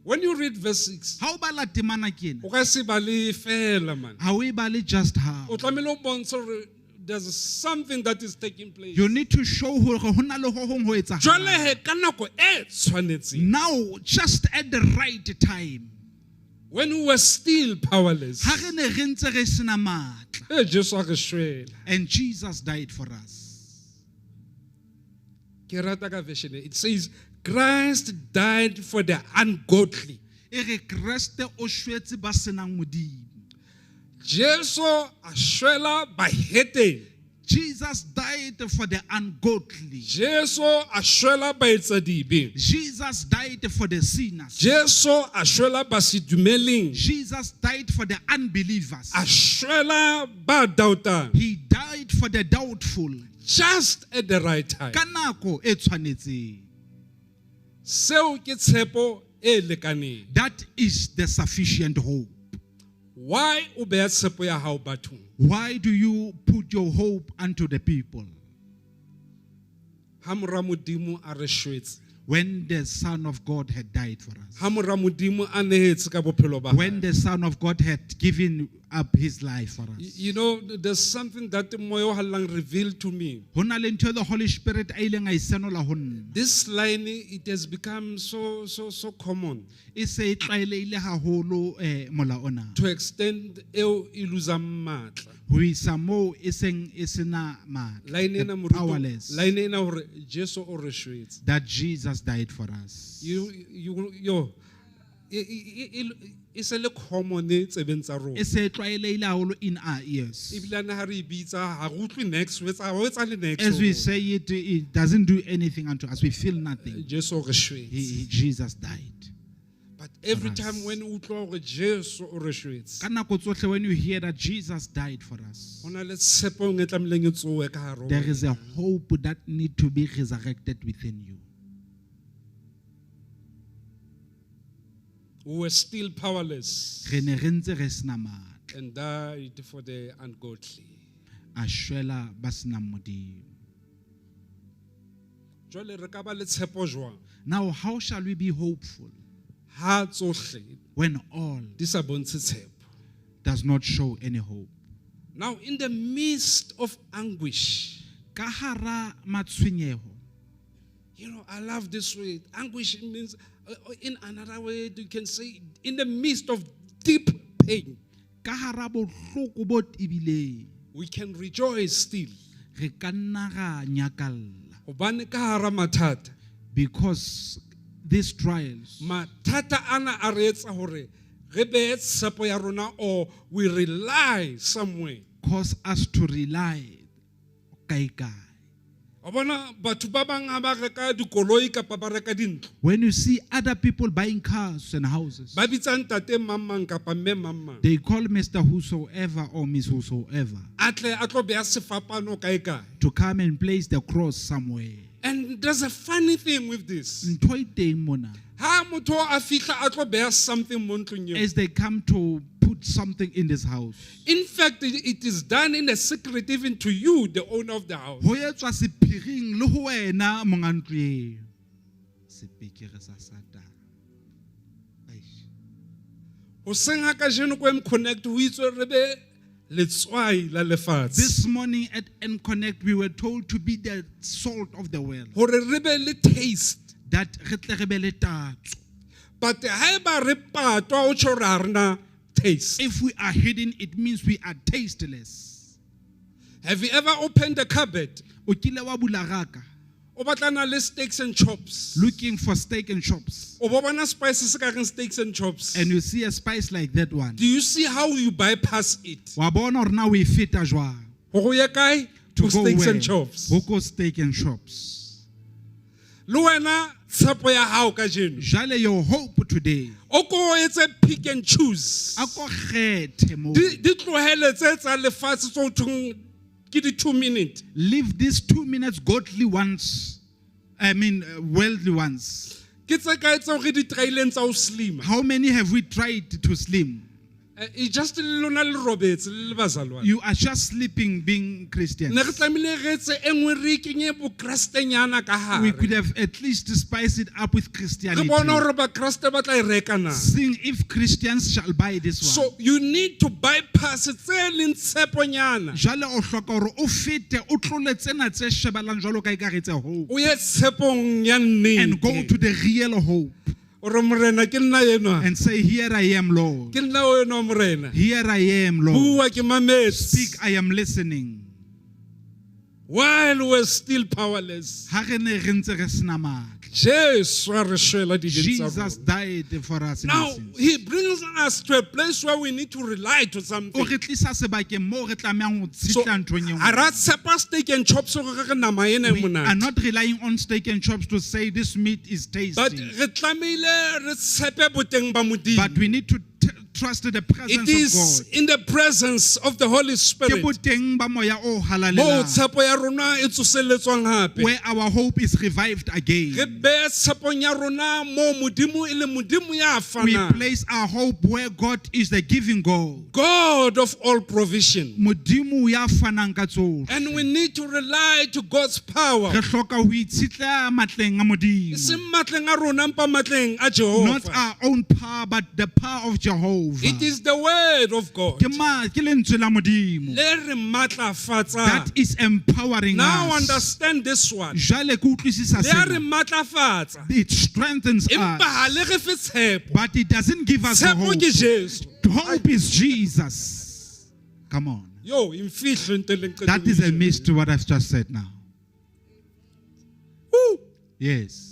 When you read verse 6, Ha o bala temana ke ena, o ka se bale fela man. ha o e bale just how. O tlamehile o bontshe hore there's something that is taking place. You need to show hore ho na le ho hong ho Jwale etsahalang. he ka nako e tshwanetseng, Now just at the right time. when we were still powerless, Ha re ne re ntse re sena matla. Jesu a re shwela. And Jesus died for us. Ke rata ka version e. It says, Christ died for the ungodly. E re Kreste o shwetse ba senang Modimo. Jesu a shwela bahetene. Jesus died for the ungodly. Jesu a shwela baetsadibe. Jesus died for the sinners. Jesu a shwela basedumeleng. Jesus died for the unbelievers. A shwela ba doubtang. He died for the doubtful. Just at the right time. Ka nako e tshwanetseng. Seo ke tshepo e lekaneng. That is the sufficient hope. Why o beha tshepo ya hao bathong? Why do you put your hope unto the people Ha mora Modimo a re shwetse. when the Son of God had died for us? Ha mora Modimo a nehetse ka bophelo ba hae. When the Son of God had given up his life for us. You know, there's something that Moya o Halalelang revealed to me. Ho na le ntho e the Holy Spirit a ileng a e senola ho nna. This line, it has become so, so, so common E se e tlwaelehile haholo mola ona. to extend eo e losang matla. Ho isa moo e seng e sena matla. Line ena The moruto, powerless. line ena hore Jesu o re shwetse. That Jesus died for us. You, yo, e se le common tsebeng tsa rona. E se e tlwaelehile haholo in our ears. Ebilane ha re e bitsa, ha re utlwe next, ho etsahale next As ho we rona. say it, it doesn't do anything unto us. We feel nothing. Jesu o re shwetse. Jesus died. But every us. time when o utlwa hore Jesu o re shwetse, Ka nako tsohle when you hear that Jesus died for us, ho na le tshepo e nngwe e tlamehileng e tsohe ka hare ho there wena. is a hope that need to be resurrected within you. We were still powerless Re ne re ntse re sena matla. and died for the ungodly. A shwela ba senang Modimo. Jwale re ka ba le tshepo jwang Now, how shall we be hopeful ha tsohle when all di sa bontshe tshepo? does not show any hope? Now in the midst of anguish, Ka hara matshwenyeho, you know, I love this word. Anguish means In another way, you can say, in the midst of deep pain, Ka hara bohloko bo tebileng, we can rejoice still. re ka nna ra nyakalla. Hobane ka hara mathata, Because these trials, mathata ana a re etsa hore re behe tshepo ya rona or we rely somewhere. Cause us to rely kae kae. Wa bona batho ba bang ha ba reka dikoloi kapa ba reka dintlo, When you see other people buying cars and houses, ba bitsa ntate mang mang kapa mme mang mang, they call Mr. Whosoever or Miss Whosoever a tle a tlo beha sefapano kae kae. To come and place the cross somewhere. And there's a funny thing with this. Ntho e teng mona. Ha motho a fihla a tlo beha something mo ntlong eo, As they come to put something in this house, in fact, it is done in a secret even to you, the owner of the house. Ho etswa sephiring le ho wena monga ntlo eo. Sepikere sa Satan. Eish. Hoseng ha kajeno ko M Connect ho itswe re be letswai la lefatshe. This morning at M Connect, we were told to be the salt of the world. Hore re be le taste. That re tle re be le tatso. But haeba re patwa o tjho hore ha re na taste. If we are hidden, it means we are tasteless. Have you ever opened a cupboard? O kile wa bula raka, O batlana le steaks and chops. looking for steak and chops. O bo bona spices se ka reng steaks and chops. And you see a spice like that one. Do you see how you bypass it? Wa bona hore na o e feta jwang. Hore o ye kae? To To go steaks where? and chops. Ho ko steak and chops. Le wena tshepo ya hao kajeno. Jwale your hope today. O ko o etse pick and choose. A ko kgethe moo. Di tlohele tse tsa lefatshe tse ho thweng ke di 2 minute. Leave these 2 minutes godly ones. I mean, worldly ones. Ke tse kae tseo re di try-ileng tsa ho slima? How many have we tried to slim? E just le lona le robetse le le bazalwane. You are just sleeping being Christians. Ne re tlamehile re etse e nngwe re kenye bokrestennyana ka We could hare. have at least spiced it up with Re Christianity. bone hore bakreste ba tla e reka na. Seeing if Christians shall buy this one. So you need to bypass tse leng tsheponyana. Jwale o hloka hore o fete o tlole tsena tse shebalang jwalo ka ekare tse hope O ye tshepong ya and go nnete. to the real hope Ore morena ke nna enwa. And say, "Here I am, Lord. Ke nna o enwa morena. Here I am, Lord. Bua ke mametse. Speak, I am listening." While we're still powerless, Ha re ne re ntse re sena matla, Jesu a re shwela dibeng tsa Jesus rona. Died for us in Now our sins. he brings us to a place where we need to rely to O something. re tlisa sebakeng moo re tlamehang ho So tshetla nthong e ha nngwe. ra tshepa steak and chops hore re re nama ena e We are monate. not relying on steak and chops to say this meat is But tasty. re tlamehile re tshepe boteng ba But Modimo. we need to trust the It presence is of God. in the presence of the Holy Ke Spirit boteng ba moya o moo halalelang tshepo ya rona e tsoseletswang hape. where our hope is revived Re again. behe tshepong ya rona moo Modimo e leng Modimo ya We fanang. place our hope where God is the giving God. God of all provision. Modimo ya fanang ka tsohle. And we need to rely to God's power. Re hloka ho itshetleha matleng a Modimo. E seng matleng a rona empa matleng a Not Jehova. our own power, but the power of Jehovah. It is the word of God Ke ma ke lentswe la Modimo le re matlafatsang. that is empowering Now us. understand this one. Jwale ke utlwisisa Le a re sena. matlafatsa. It strengthens Empa ha us, le re fe tshepo. but it doesn't give us Tshepo hope. ke Jesu. Hope is Jesus. Come on. Yo, imfihlo into le ngiqeda That is a ukuyisho. mystery, what I've just said now. Woo! Yes.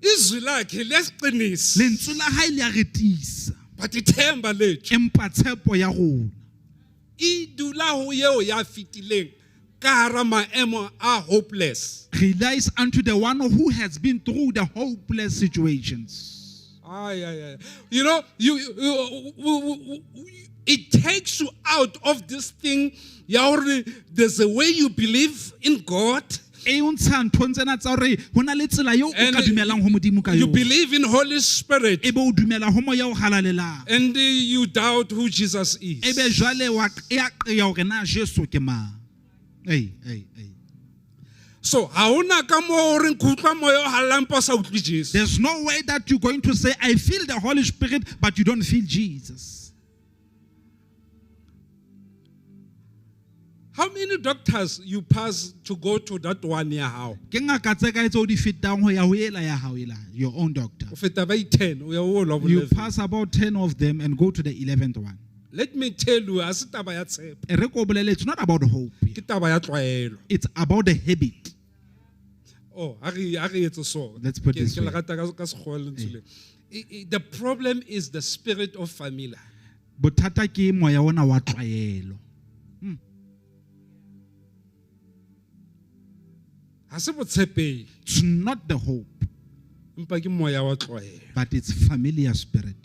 Izwi lakhe liyasiqinisa. Lentswe la hae le a re tiisa. But ithemba lethu Empa tshepo ya rona e dula ho eo ya fetileng ka hara maemo a hopeless. Relies unto the one who has been through the hopeless situations. Ay, ay, ay. You know, it takes you out of this thing. Ya hore there's a way you believe in God. E o ntsha nthong tsena tsa hore ho na le tsela eo o And ka dumelang ho Modimo ka You yona. believe in Holy Spirit Ebe o dumela ho moya o halalelang. and you doubt who Jesus is. Ebe jwale wa qeaqea hore na Jesu ke mang. Ei, ei, ei. So, ha hona ka moo o reng ke utlwa moya o halalelang empa o sa utlwe Jesu. There's no way that you're going to say, "I feel the Holy Spirit," but you don't feel Jesus. Ha How many doctors you pass to go to that one ya hao? Ke ngaka tse kae tseo di fetang ho ya ho ela ya hao ela, your own doctor? O feta ba i-10 o ya ho la You bo pass about 10 of them and go to the 11th one. Let me tell you, ha se taba ya tshepo, E re ko bolele, it's not about hope. ke taba ya tlwaelo. It's about the habit. Oh, ha re etse so. Let's put this Ke le way. rata ka sekgowa lentswe leo. The problem is the spirit of familiar. Bothata ke moya ona wa tlwaelo. Ha se botshepehi, It's not the hope, empa ke moya wa tlwaelo. but it's familiar spirit.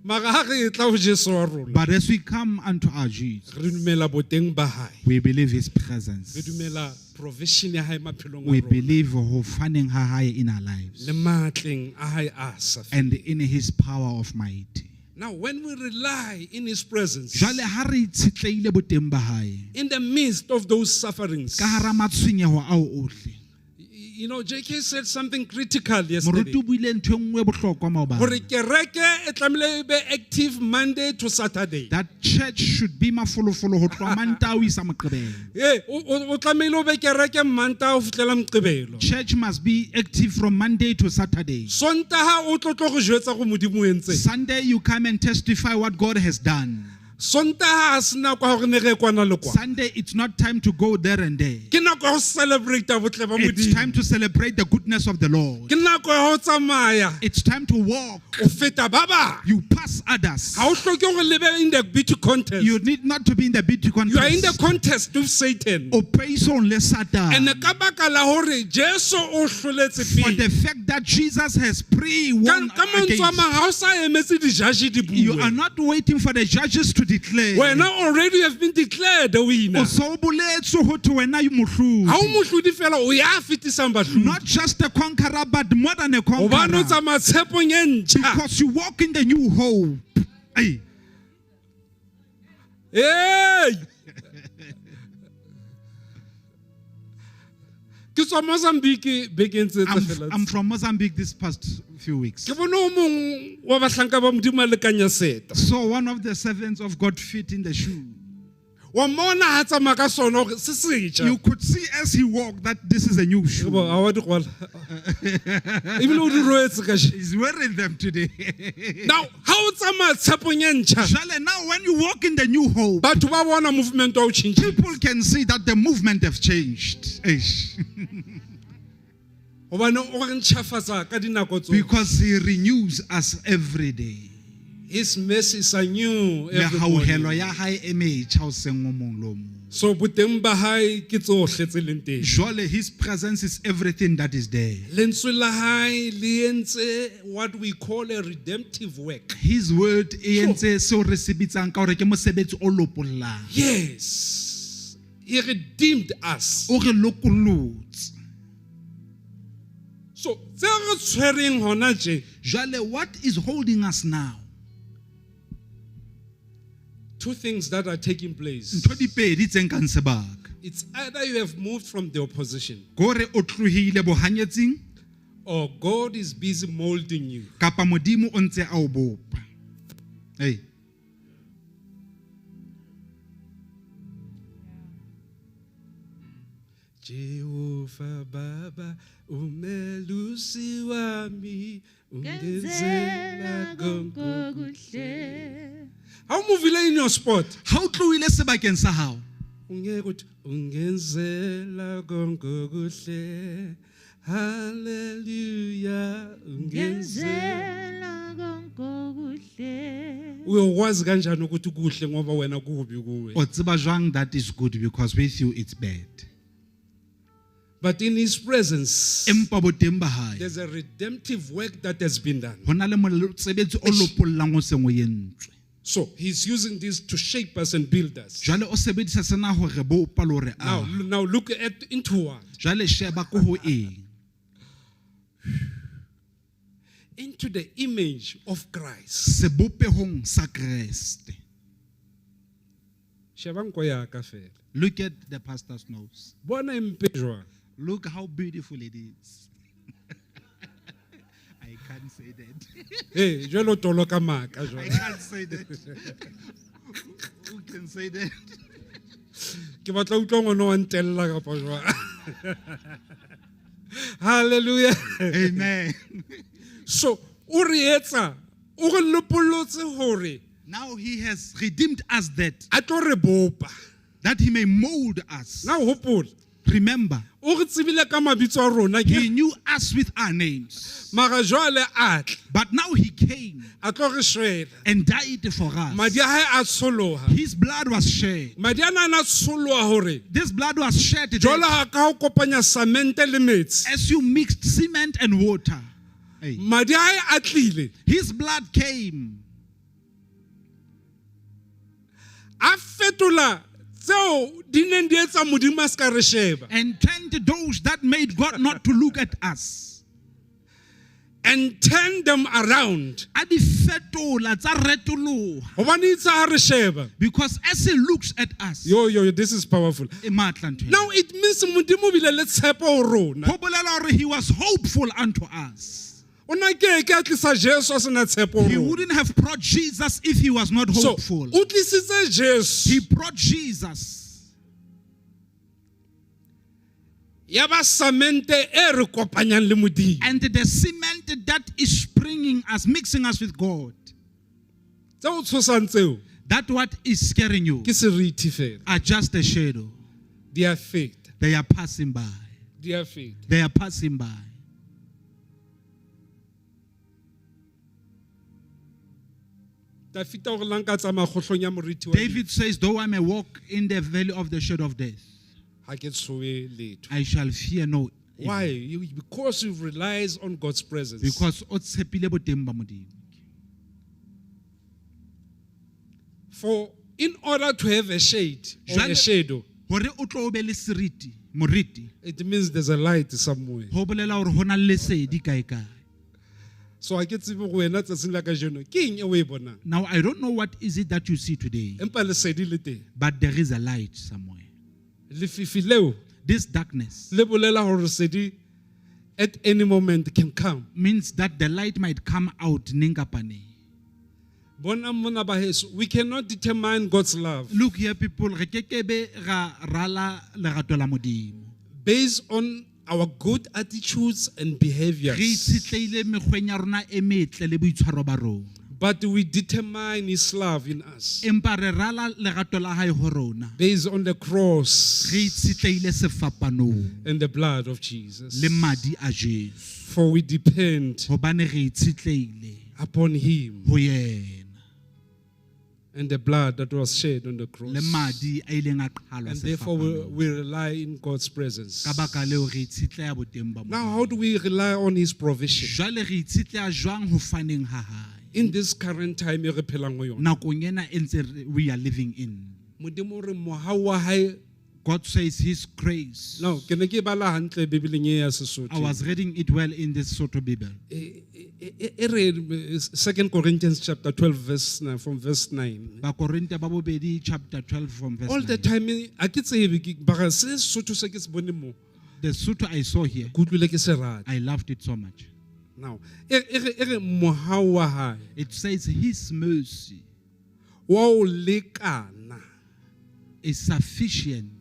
Mara ha re tla ho Jesu wa rona, But as we come unto our Jesus, re dumela boteng ba hae. we believe his Re presence. dumela provision ya hae maphelong a We rona. believe ho faneng ha hae in our lives Le matleng a hae a sa feleng. and in his power of might. Now, when we rely in his presence, Jwale ha re itshetlehile boteng ba hae, in the midst of those sufferings, ka hara matshwenyeho ao ohle. JK said something critical yesterday. Moruti o buile ntho e nngwe e bohlokwa Hore maobane. kereke e tlamehile e be active Monday to Saturday. That church should be mafolofolo ho tloha Mantaha ho isa Moqebelo. Eh, o tlamehile o be kereke Mantaha ho fihlela Moqebelo. Church must be active from Monday to Saturday. Sontaha o tlo re jwetsa hore Modimo o entseng. Sunday you come and testify what God has done. Sontaha ha se nako ya hore ne re ye kwana le kwana. Sunday it's not time to go there and there. Ke nako ya ho celebrate botle ba It's Modimo. time to celebrate the goodness of the Lord. Ke nako ya ho tsamaya It's time to walk. o feta ba bang. You pass others. Ha o hloke hore le be in the beauty contest. You need not to be in the beauty You are in the contest. contest with Satan. O peisong le Satan. And ka baka la hore Jesu o hloletse For pele. the fact that Jesus has pre-won Ka mantswe a against. mang, ha o sa emetse di-judge di You bue. are not waiting for the judges to declare. Wena already have been declared a winner. O so boletswe ho thwe wena o mohlodi. Ha o mohlodi fela, o ya fetisang bahlodi. Not just a conqueror, but more than a Hobane o conqueror. tsamaya tshepong e ntjha. Because you walk in the new hope. Hey. Hey! Ke tswa Mozambique bekeng tse tse felang. I'm from Mozambique this past few weeks. Ke bone o mong wa bahlanka ba Modimo a lekanya seta. So one of the servants of God fit in the shoe. Wa mmona ha tsamaya ka sona hore se setjha. You could see as he walked that this is a new shoe. Bo, ha wa di rwala. Ebile o di rwetse kajeno. He's wearing them today. Now, ha o tsamaya tshepong e ntjha, Jale, now when you walk in the new hope, batho ba bona movement wa o tjhentjhile. people can see that the movement have changed. Eish. Hobane o re ntjhafatsa ka dinako tsohle. Because he renews us every day. His mercies are new every Mehauhelo morning. ya hae e metjha hoseng o mong le o mong. So boteng ba hae ke tsohle tse leng teng. Jwale, his presence is everything that is there. Lentswe la hae le entse what we call a redemptive work. His word e entse seo re se bitsang ka hore ke mosebetsi o lopollang. Yes. He redeemed us. O re lokollotse. So tse re tshwereng hona tje, Jwale, what is holding us now? two things that are taking place. Ntho di pedi tse nkang sebaka. It's either you have moved from the opposition Kore o tlohile bohanyetsing or God is busy molding you. kapa Modimo o ntse a o bopa. Hey. Jehovah Baba umelusi wami Ngenzela ungenzela konke konke. okuhle. Ha o movile in your spot, Ha o tlohile sebakeng sa hao, ungeke uthi ungenzela konke okuhle. Hallelujah ungenzela. Ngenzela konke okuhle. Uyokwazi kanjani ukuthi kuhle ngoba wena kubi kuwe. o tseba jwang that is good because with you it's bad. But in his presence Empa boteng ba hae there's a redemptive work that has been done. ho na le mosebetsi o lopollang o seng o entswe. So he's using this to shape us and build us. Jwale o sebedisa sena hore bopa le hore Now, a. now look at into what? Jwale sheba ko ho eng? Into the image of Christ. Sebopehong sa Kreste. Sheba nko ya ka fela. Look at the pastor's nose. Bona e mpe jwang. Look how beautiful it is. I can't say that. Hey, jwale o toloka maka I jwale. can't say that. Who can say that? Ke batla ho utlwa ngwana wa ntella kapa jwang. Hallelujah. Amen. So o re etsa, o re lopollotse hore Now he has redeemed us that a tlo re bopa. that he may mold us. Now hopola, Remember, o re tsebile ka mabitso a rona he ke knew us with our names. mara jwale a tla, But now he came a tlo re shwela. and died for us. Madi a hae a tsholoha. His blood was shed. Madi ana a na tsholoha hore This blood was shed that jwalo ha ka ho kopanya cement le metsi. as you mixed cement and water. Hey. Madi a hae a tlile His blood came a fetola tseo di neng di etsa Modimo a ska re sheba. and turned those that made God not to look at us. And turn them around. A di fetola tsa retoloha. Hobane itse ha re sheba. Because as he looks at us, Yo yo, this is powerful. e matla ntho ena. Now it means Modimo o bile le tshepo ho rona. Ho bolela hore he was hopeful unto us. O na ke ke a tlisa Jesu a sena tshepo ho He rona. wouldn't have brought Jesus if he was not So hopeful. o tlisitse Jesu. He brought Jesus. Ya ba cement e re kopanyang le Modimo. And the cement that is bringing us, mixing us with God, Tse o tshosang tseo that what is scaring you ke seriti fela. are just a shadow. Di a feta. They are passing by. Di a feta. They are passing by. Dafita o re la nka tsamaya kgohlong ya moriti wa lefu, David says, though I may walk in the valley of the shadow of death, ha ke tshohe letho. I shall fear no evil. Why? Because you relies on God's presence. Because o tshepile boteng ba Modimo. For in order to have a shade or a Jwale- shadow, Hore o tlo o be le seriti, moriti, it means there's a light somewhere. ho bolela hore ho na le lesedi kae kae. So ha ke tsebe go wena tsatsing la kajeno ke eng e o e bonang? Now I don't know what is it that you see today, Empa lesedi le teng. but there is a light somewhere. Lefifi leo This darkness le bolela hore lesedi at any moment can come. means that the light might come out neng kapa neng. Bonang mona ba heso, we cannot determine God's love Look here people, re kekebe ra rala lerato la Modimo. based on our good attitudes and Re behaviors. itshetlehile mekgweng ya rona e metle le boitshwaro ba rona. But we determine his love in us Empa re rala lerato la hae ho rona. based on the cross Re itshetlehile sefapanong and the blood of Jesus. le madi a Jesu. For we depend Hobane re itshetlehile upon him ho yena and the blood that was shed on the cross. le madi a ileng a qhalwa And therefore we, sefapanong. we rely in God's presence. Ka baka leo re itshetleha boteng ba Now, Modimo. how do we rely on his provision? Jwale re itshetleha jwang ho faneng ha hae? In this current time e re phelang ho yona. Nakong ena e ntse we are living in. Modimo o re mohau wa hae. God says his grace. No, ke ne ke bala hantle Bibeleng e ya I Sesotho. was reading it well in this Sotho Bible. E re 2 Corinthians chapter 12 verse 9, from verse 9. Bakorinthe ba bobedi chapter 12 from verse All the 9. time ha ke tsebe ke bara se Sesotho se ke se boneng mo. The Sotho I saw here, Ke utlwile ke se rata. I loved it so much. Now, e re mohau wa hae It says his mercy wa o lekana. is sufficient.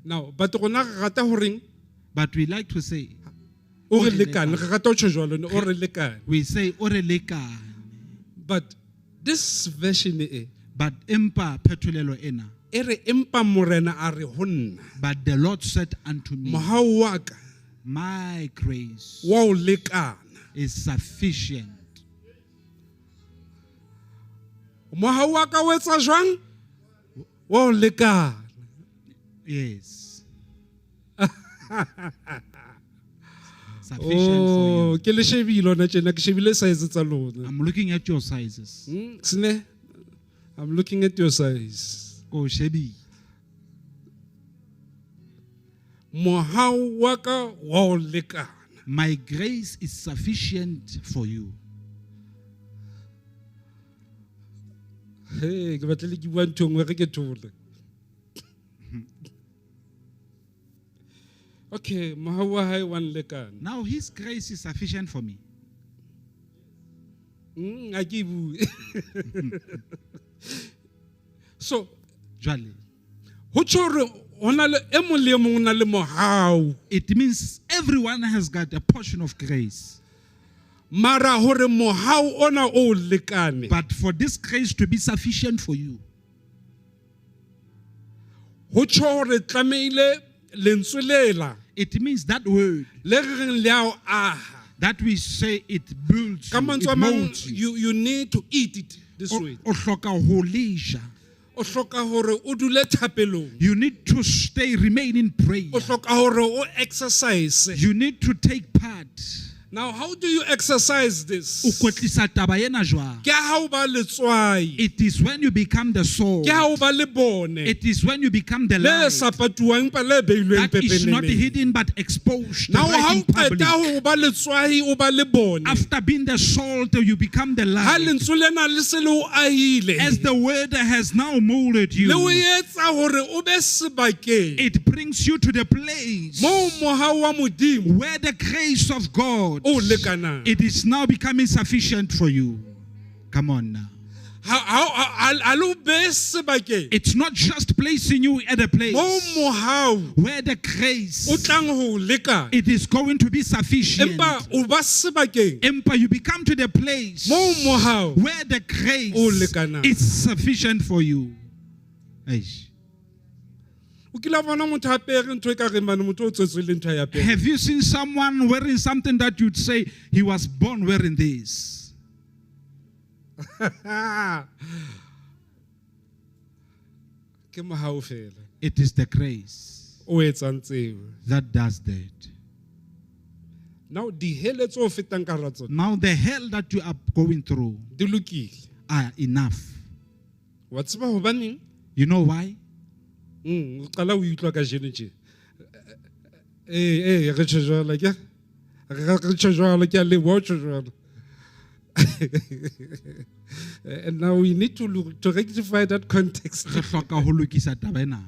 Now, but rona re rata horeng But we like to say, o re O re lekane, re rata ho tjho jwalo ne, o re lekane. we say o re lekane. But this version e But empa phetolelo ena. e re empa morena a re ho nna But the Lord said unto me, mohau wa ka my grace wa o lekana. is sufficient. Mohau wa ka o etsa jwang? Wa o lekana. Yes. Sufficient for you. Oh, ke le shebile hona tjena, ke shebile size tsa lona. I'm looking at your sizes. Sne, I'm looking at your size. Ko shebile. Mohau wa ka wa o lekana. My grace is sufficient for you. Hey, ke batlile ke bua ntho e nngwe re ke thole. Okay, mohau wa hae wa nlekana. Now his grace is sufficient for me. Ha ke e bue. So, Jwale, ho tjho hore Ho na le e mong le e mong o na le mohau. It means everyone has got a portion of grace. Mara hore mohau ona o lekane. But for this grace to be sufficient for you, Ho tjho hore tlamehile lentswe lela it means that word le re reng le a o aha. that we say it builds Ka you, mantswe it a mang, molds you. you need to eat it this O way. o hloka ho le ja. O hloka hore o dule thapelong. You need to stay, remain in prayer. O hloka hore o exercise. You need to take part. Now how do you exercise this? O kwetlisa taba ena jwang? Ke ha o ba letswai. It is when you become the soul. Ke ha o ba le bone. It is when you become the Le light sa patuwang empa le beilweng that is not pepeneneng. hidden but exposed Now right ha in o qeta public. ho ba letswai o ba le bone. After being the salt, you become the Ha light. lentswe lena le se le o ahile. As the word has now molded Le o you, etsa hore o be sebakeng. it brings you to the place Moo mohau wa Modimo where the grace of God o lekanang. it is now becoming sufficient for you. Come on now. Ha le o behe sebakeng. It's not just placing you at a place Moo mohau where the grace o tlang ho o lekana. it is going to be sufficient. Empa o ba sebakeng Empa you become to the place moo mohau where the grace o lekanang. is sufficient for you. Eish. O kile wa bona motho a apere ntho e ka reng bane motho o tswetswe le ntho a e apere. Have you seen someone wearing something that you'd say he was born wearing this? Ke mohau fela It is the grace o etsang tseo. that does that. Now dihele tse o fetang ka hara tsona Now the hell that you are going through di lokile. are enough. Wa tseba hobaneng? You know why? O qala o utlwa kajeno tje. Ee, ee, re tjho jwalo ke. Re tjho jwalo ke a leboha o tjho jwalo. And now we need to look, to rectify that context. Re hloka ho lokisa taba ena.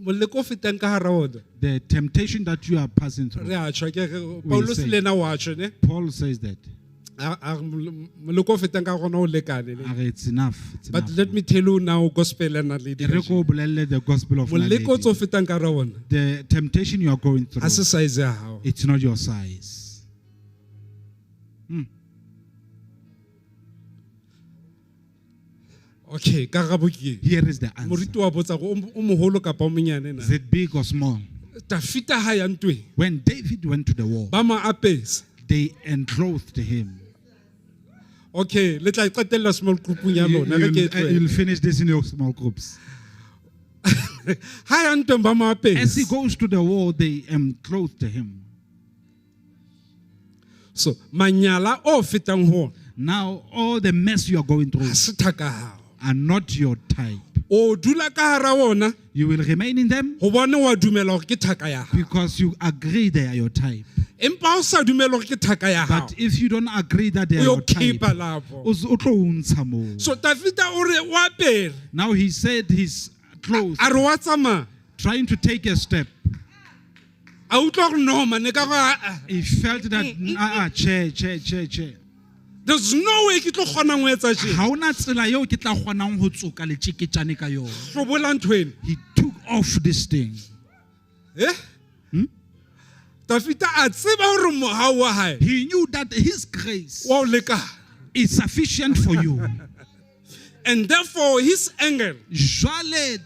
Moleko o fetang ka hara ona. The temptation that you are passing through. Re a tjho ke re Paulus say. le yena wa tjho ne. Paul says that. A re moleko o fetang ka hara ona o lekane ne. A re, It's enough. It's But enough. let me tell you now gospel ya naledi. E re ko o bolelle the gospel of Moleko o Naledi. tso fetang ka hara ona. The temptation you are going Ha through, se size ya hao. it's not your size. Okay, karabo ke e. Here is the answer. Moruti wa botsa gore o moholo kapa o monyane na. Is it big or small? Tafita ha ya ntweng When David went to the war, ba mo apesa. they enclothed him. Okay, le tla e qetella small groupung ya lona re ke e tlohele. You'll finish this in your small groups. Ha ya ntweng ba mo As he apesa. goes to the war, they enclothed him. So manyala o fetang ho ona Now, all the mess you are going through ha se thaka hao. are not your type. O dula ka hara ona You will remain in them hobane wa dumela hore ke thaka ya hao. because you agree they are your type. Empa ha o sa dumele hore ke thaka ya hao. But if you don't agree that they O are yo your type, keepa lapho. o tlo o ntsha moo. So Tafita o re o apere Now he said his clothes, a re wa tsamaya. trying to take a step. A utlwa hore no man e ka re ah, ah. He felt that, che, che, che, che. There's no way ke tlo kgonang ho etsa tje. Ha hona tsela eo ke tla kgonang ho tsoka letjeketjane ka yona. Hlobola ntho ena. He took off this thing. Eh? Tafita a tseba hore mohau wa hae He knew that his grace wa o lekana. is sufficient for you. And therefore his angle Jwale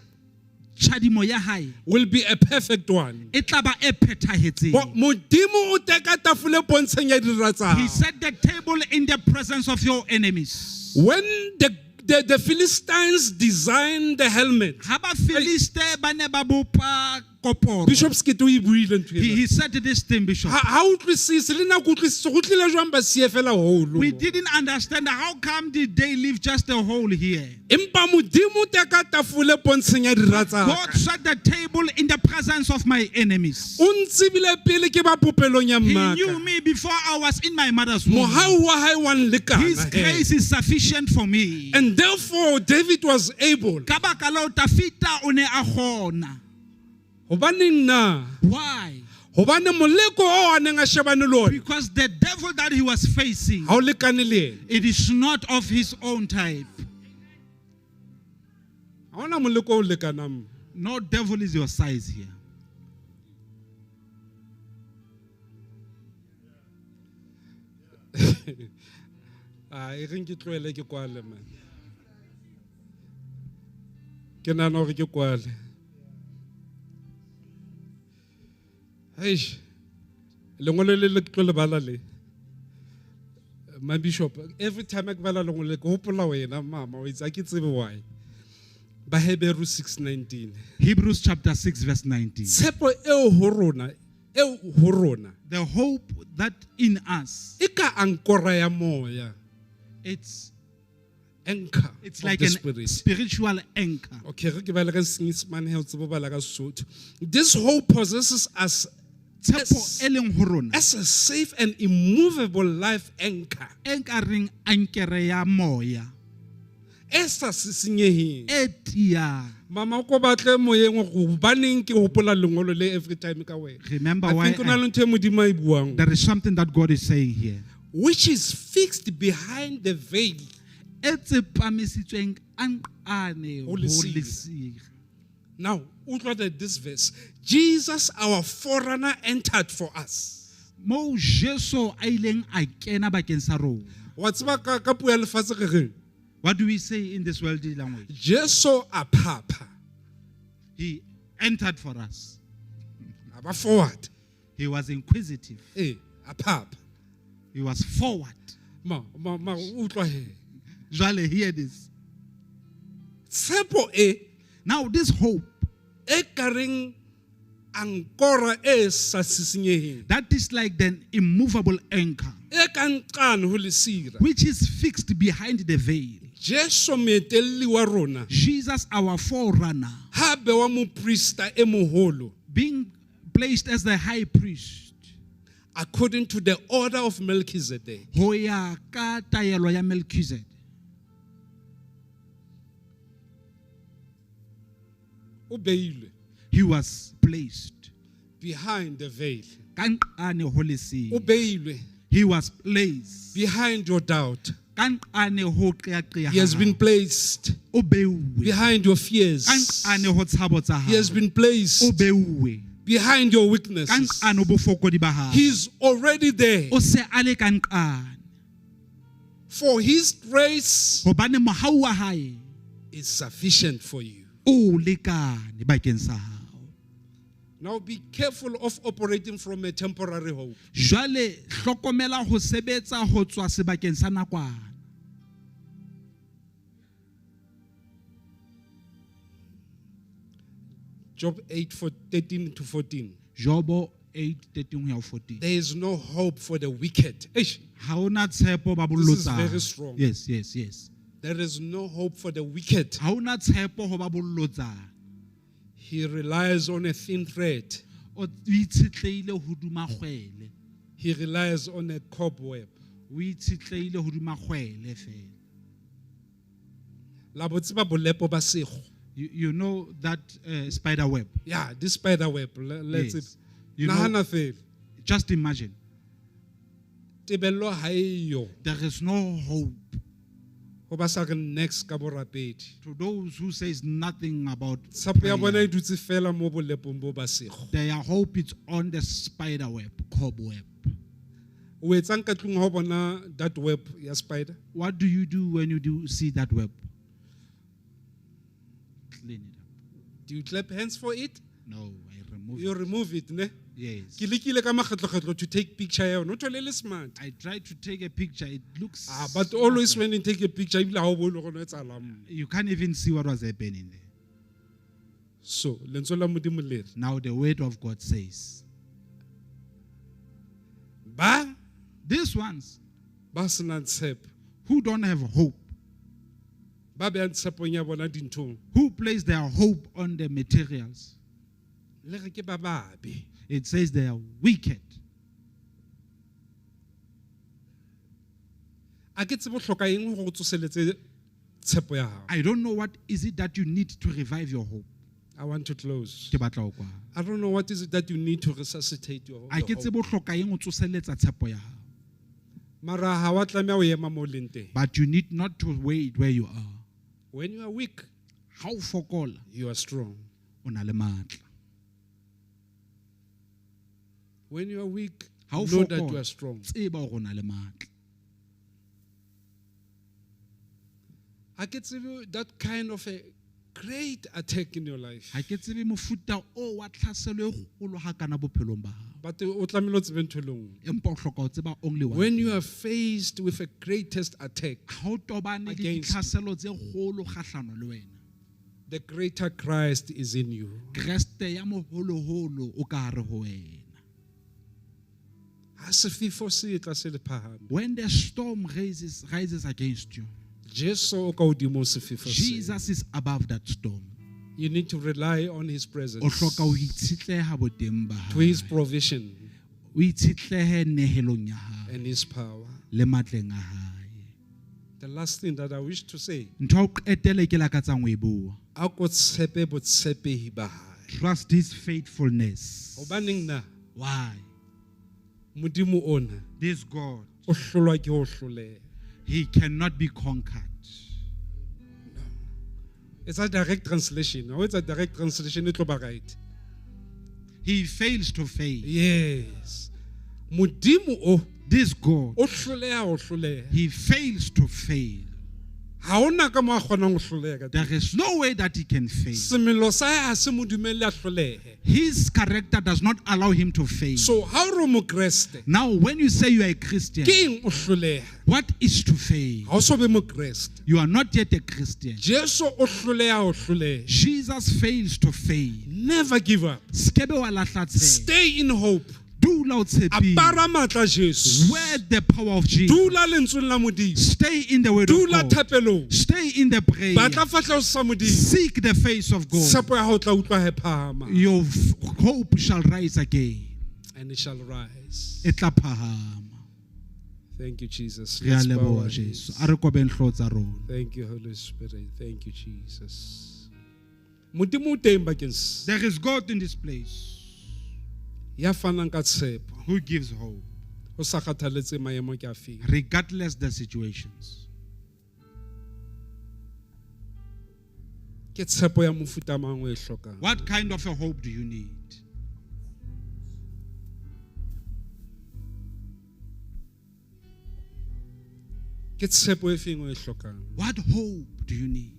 tjhadimo ya hae will be a perfect one. e tla ba e phethahetseng. Modimo o teka tafole pontsheng ya dira tsa He hao. set the table in the presence of your enemies. When the Philistines designed the helmet, Ha ba Filiste ba ne ba bopa koporo. Bishop Skete o e buile ntho ena. He said this thing, Bishop. Ha utlwisise le nna ke utlwisise go tlile jwang ba siye fela hole We mo. didn't understand how come did they leave just a hole here. Empa Modimo o teka tafole pontsheng ya dira tsa God ka. set the table in the presence of my enemies. O ntsebile pele ke ba popelong ya He mmaka. knew me before I was in my mother's womb. Mohau wa hae wa nlekana, His he. grace is sufficient for me. And therefore David was able. Ka baka leo Tafita o ne a kgona. Hobaneng na? Why? Hobane moleko o a neng a shebane le ona Because the devil that he was facing, ha o lekane le yena. it is not of his own type. Ha hona moleko o lekanang. No devil is your size here. A e reng ke tlohele ke kwale man. Ke nahana hore ke kwale. Eish. Lengolo le le ke tlo le bala le. My bishop, every time I bala lengolo le ke hopola wena mama, o itse ha ke tsebe why. Baheberu 6:19. Hebrews chapter 6 verse 19. Tshepo eo ho rona, eo ho rona The hope that in us, e ka ankora ya moya, it's anchor it's of like the an spirit. spiritual anchor. Okay, re ke bale ka Senyesemane he o tsebe ho bala ka Sesotho. This hope possesses us Tshepo e leng ho rona as a safe and immovable life anchor. e nka reng ankere ya moya E sa sisinyeheng. e tiyang. Mama o ko batle moyeng hore hobaneng ke hopola lengolo le every time ka wena. Remember I why think ho na le ntho e Modimo a e buang. There is something that God is saying here. Which is fixed behind the veil. E tsepamisitsweng a nqane Ho ho lesira. lesira. Now, utlwa that this verse. Jesus, our forerunner, entered for us. Moo Jesu a ileng a kena bakeng sa rona. Wa tseba ka puo ya lefatshe re reng? What do we say in this worldly language? Jesu a phapha. He entered for us. A ba forward. He was inquisitive. Eh, a phapha. He was forward. Ma utlwa he. Jwale, hear this. Tshepo e Now, this hope e ka reng ankora e sa sisinyeheng. that is like the immovable anchor, E ka nqane ho lesira. which is fixed behind the veil. Jesu moetelli wa rona Jesus, our forerunner, ha bewa moprista e moholo being placed as the high priest, according to the order of Melchizedek. ho ya ka taelo ya Melchizedek. O beilwe He was placed behind the veil. ka nqane ho O lesira. beilwe He was placed behind your doubt. ka nqane ho qeaqea He has ha been hao. placed O beuwe behind your fears. ka nqane ho tshabo tsa He has hao. been placed O beuwe behind your ka weaknesses. nqane ho bofokodi ba hao. He's already there. O se a le ka nqane For his grace hobane mohau wa hae is sufficient for you. o lekane bakeng sa hao. Now be careful of operating from a temporary hope. Jwale hlokomela ho sebetsa ho tswa sebakeng sa nakwana. Job 8 for 13 to 14. Jobo 8:13 ho ya ho 14. There is no hope for the wicked. Eish, Ha hona tshepo ba This is bolotsana. very strong. Yes. There is no hope for the wicked. Ha hona tshepo ho ba bolotsana. He relies on a thin thread. O itshetlehile hodima kgwele. He relies on a cobweb. O itshetlehile hodima kgwele fela. La bo tseba bolepo ba sekgo. You know that spider web. Yeah, this spider web. Let's Yes. You know, Nahana fela. just imagine. Tebello ha e yo. There is no hope Ho ba sa re next ka borapedi. to those who says nothing about Tshepo ya bona e prayer. dutse fela mo bolepong bo ba sekgo. Their hope is on the spider web, cobweb. O etsang ka tlung ha o bona that web ya spider? What do you do when you do see that web? Clean it up. Do you clap hands for it? No, I remove You it. remove it, ne? Yes. Ke lekile ka makgetlokgetlo to take picture ya yona. O thole e le smart. I tried to take a picture. It looks. Ah, but always when you take a picture, ebile ha o bone hore no etsahalang mo. You can't even see what was happening there. So, lentswe la Modimo le re, Now the word of God says, ba these ones ba senang tshepo, who don't have hope, ba behang tshepong ya bona dinthong, who place their hope on the materials, le re ke ba babe. it says they are wicked. A ke tsebe o hloka eng hore o tsoseletse tshepo ya hao. I don't know what is it that you need to revive your hope. I want to close. Ke batla ho kwala. I don't know what is it that you need to resuscitate your, A your ke hope. tsebe o hloka eng ho tsoseletsa tshepo ya hao. Mara ha wa tlameha ho ema moo o leng teng. But you need not to wait where you are. When you are weak, Ha o fokola, you are strong. O na le matla. When you are weak, Ha o know that you fokola, are strong. tseba hore o na le matla. Ha ke tsebe that kind of a great attack in your life. Ha ke tsebe mofuta o wa tlhaselo e kgolo hakana bophelong ba hao. But o tlamehile o tsebe ntho e le nngwe. Empa o hloka ho tseba only one. When you are faced with a greatest attack, Ha o tobane le against you, ditlhaselo tse kgolo kgahlano le wena, the greater Christ is in you. Kreste ya moholoholo o ka hare ho wena. Ha sefefo se tla se le phahame, When the storm rises against you, Jesu o ka hodimo ho sefefo seo. Jesus is above that storm. You need to rely on his presence, O hloka ho itshetleha boteng ba to his hae. provision O itshetlehe nehelong ya hae and his power. le matleng a hae. The last thing that I wish to say, Ntho ya ho qetela e ke lakatsang ho e bua. a ko tshepe botshepehi ba hae. Trust his faithfulness. Hobaneng na Why? Modimo ona This God, o hlolwa ke ho hloleha. he cannot be conquered. It's a direct translation. How it's a direct translation, e tlo ba right. He fails to fail. Yes. Modimo o This God, o hloleha ho hloleha. he fails to fail. Ha hona ka mo a kgonang ho hloleha ka teng. There is no way that he can fail. Semelo sa hae ha se mo dumelle a hlolehe. His character does not allow him to fail. So ha o re o mokreste, Now, when you say you are a Christian, ke eng o hloleha? what is to fail? Ha o so be mokreste. You are not yet a Christian. Jesu o hloleha ho hloleha. Jesus fails to fail. Never give up. Skebe wa lahla tshepo. Stay in hope. Dula o tshepile. Apara matla Jesu. Wear the power of Jesus. Dula lentsweng la Modimo. Stay in the word of Dula God. thapelong. Stay in the prayer. Batla fahleho sa Modimo. Seek the face of God. Tshepo ya hao tla utlwa he phahama. Your hope shall rise again. And it shall rise. E tla phahama. Thank you, Jesus. Re a Let's bow leboha our Jesu. heads. A re kobeng hlooho tsa rona. Thank you, Holy Spirit. Thank you, Jesus. Modimo o teng bakeng sa There is God in this place ya fanang ka tshepo who gives hope ho sa kgathaletse maemo ke a feng. regardless the situations. Ke tshepo ya mofuta mang o e hlokang? What kind of a hope do you need? Ke tshepo e feng o e hlokang? What hope do you need?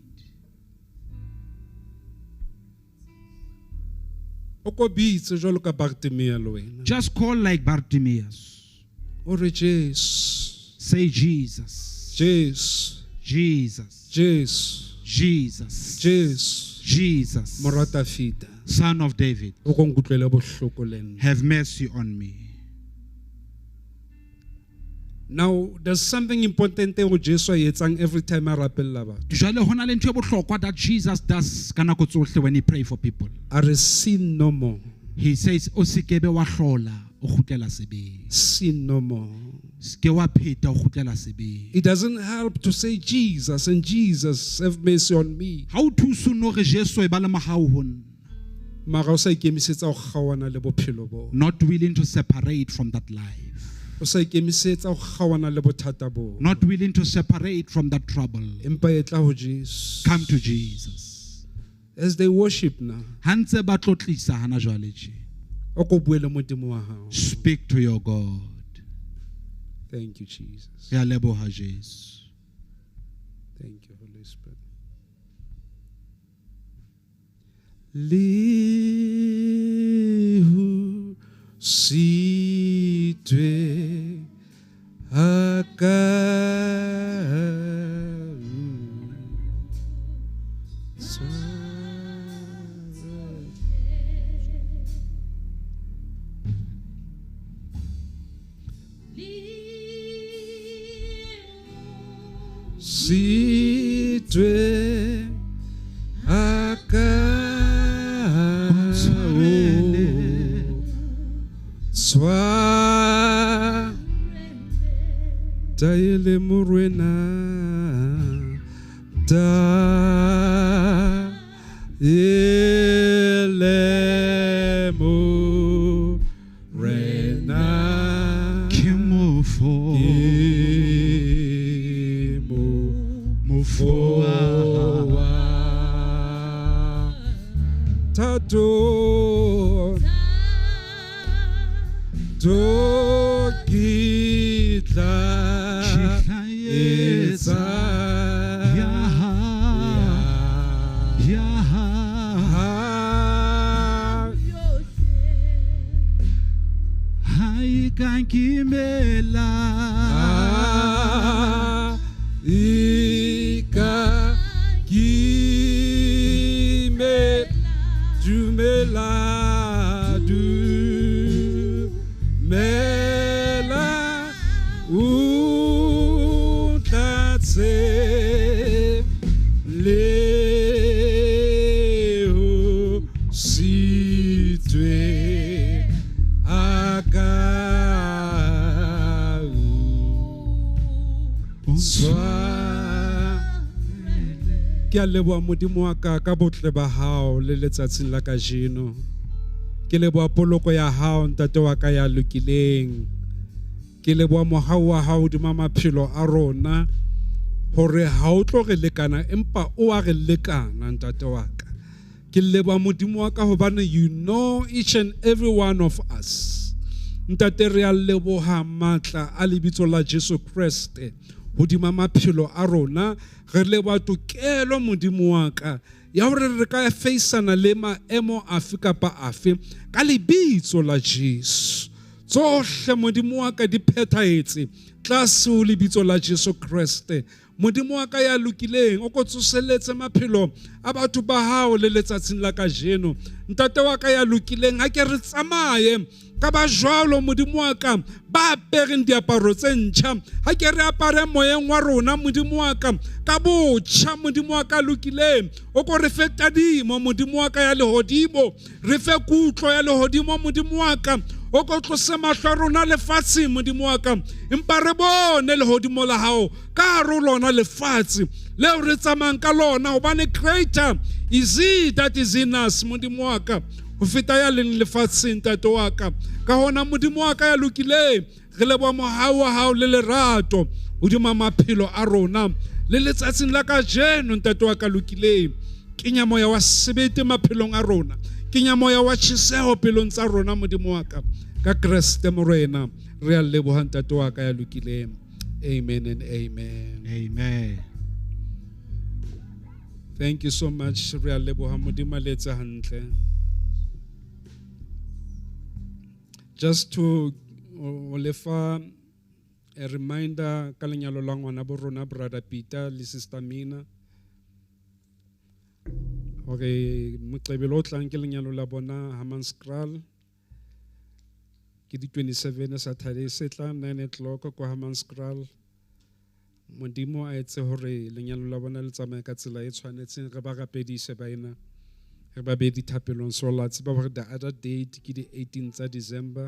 O ko bitse jwalo ka Bartimea le wena. Just call like Bartimaeus. O re Jesu, Say Jesus. Jesu, Jesus. Jesu, Jesus. Jesu, Jesus. mora Dafida, Son of David, o ko nkutlwele bohloko le nna. have mercy on me. Now, there's something important eo Jesu a e etsang every time a rapella batho. Jwale ho na le ntho e bohlokwa that Jesus does ka nako tsohle when he pray for people. A re sin no more, He says o sekebe wa hlola o kgutlela sebeng. sin no more. Seke wa pheta o kgutlela sebeng. It doesn't help to say Jesus and Jesus have mercy on me. Ha o thuse no re Jesu e ba le mohau ho nna. Mara o sa ikemisetsa ho kgaohana le bophelo bo. Not willing to separate from that life. O sa ikemisetsa ho kgaohana le bothata bo. Not willing to separate from that trouble. Empa e tla ho Jesu. Come to Jesus. As they worship now, Ha ntse ba tlotlisa hana jwale tje. o ko bue le Modimo wa hao. Speak to your God. Thank you, Jesus. Re a leboha Jesu. Thank you, Holy Spirit. Lehu sitwe haka Sitwe haka Swa taele morena ta ele morena Ke mofo. ke mo Mofo wa wa Thato to ke tla etsa Ya ya ha ha e ka nkimela. Ha e ka kime dumela dumela o tlatse le ho sitwe a ka swa. Ke a leboha Modimo wa ka ka botle ba hao le letsatsing la kajeno. Ke leboha poloko ya hao ntate wa ka ya lokileng. Ke leboha mohau wa hao hodima maphelo a rona hore ha o tlo re lekana empa o a re lekana ntate wa ka. Ke leboha Modimo wa ka hobane you know each and every one of us. Ntate re a leboha matla a lebitso la Jesu Kreste hodima maphelo a rona. Re leboha tokelo Modimo wa ka ya hore re ka feisana le maemo afe kapa afe ka lebitso la Jesu. Tsohle Modimo wa ka di phethahetse tlase ho lebitso la Jesu Kreste. Modimo wa ka ya lokileng o ko tsoseletse maphelo a batho ba hao le letsatsing la kajeno. Ntate wa ka ya lokileng ha ke re tsamaye ka ba jwalo Modimo wa ka ba apereng diaparo tse ntjha, ha ke re apare moyeng wa rona Modimo wa ka ka botjha. Modimo wa ka lokileng o ko re fe tadimo Modimo wa ka ya lehodimo, re fe kutlo ya lehodimo Modimo wa ka, o ko tlose mahlo a rona lefatsheng Modimo wa ka, empa re bone lehodimo la hao ka hare ho lona lefatshe leo re tsamayang ka lona, hobane greater is he that is in us Modimo wa ka ho feta ya leng lefatsheng ntate wa ka. Ka hona Modimo wa ka ya lokileng re leboha mohau wa hao le lerato hodima maphelo a rona le letsatsing la kajeno ntate wa ka lokileng. Kenya moya wa sebete maphelong a rona, kenya moya wa tjheseho pelong tsa rona Modimo wa ka, ka Kreste Morena re a leboha ntate wa ka ya lokileng. Amen and amen. Amen. Thank you so much. Re a leboha Modimo a le etse hantle. Just to o lefa a reminder ka lenyalo la ngwana bo rona Brother Peter le Sister Mina hore Moqebelo o tlang ke lenyalo la bona Hammanskraal ke di 27 Saturday se tlang 9 o'clock kwa Hammanskraal. Modimo a etse hore lenyalo la bona le tsamaye ka tsela e tshwanetseng. Re ba rapedise baena, re ba be dithapelong. So la tseba hore the other date ke di 18 tsa December.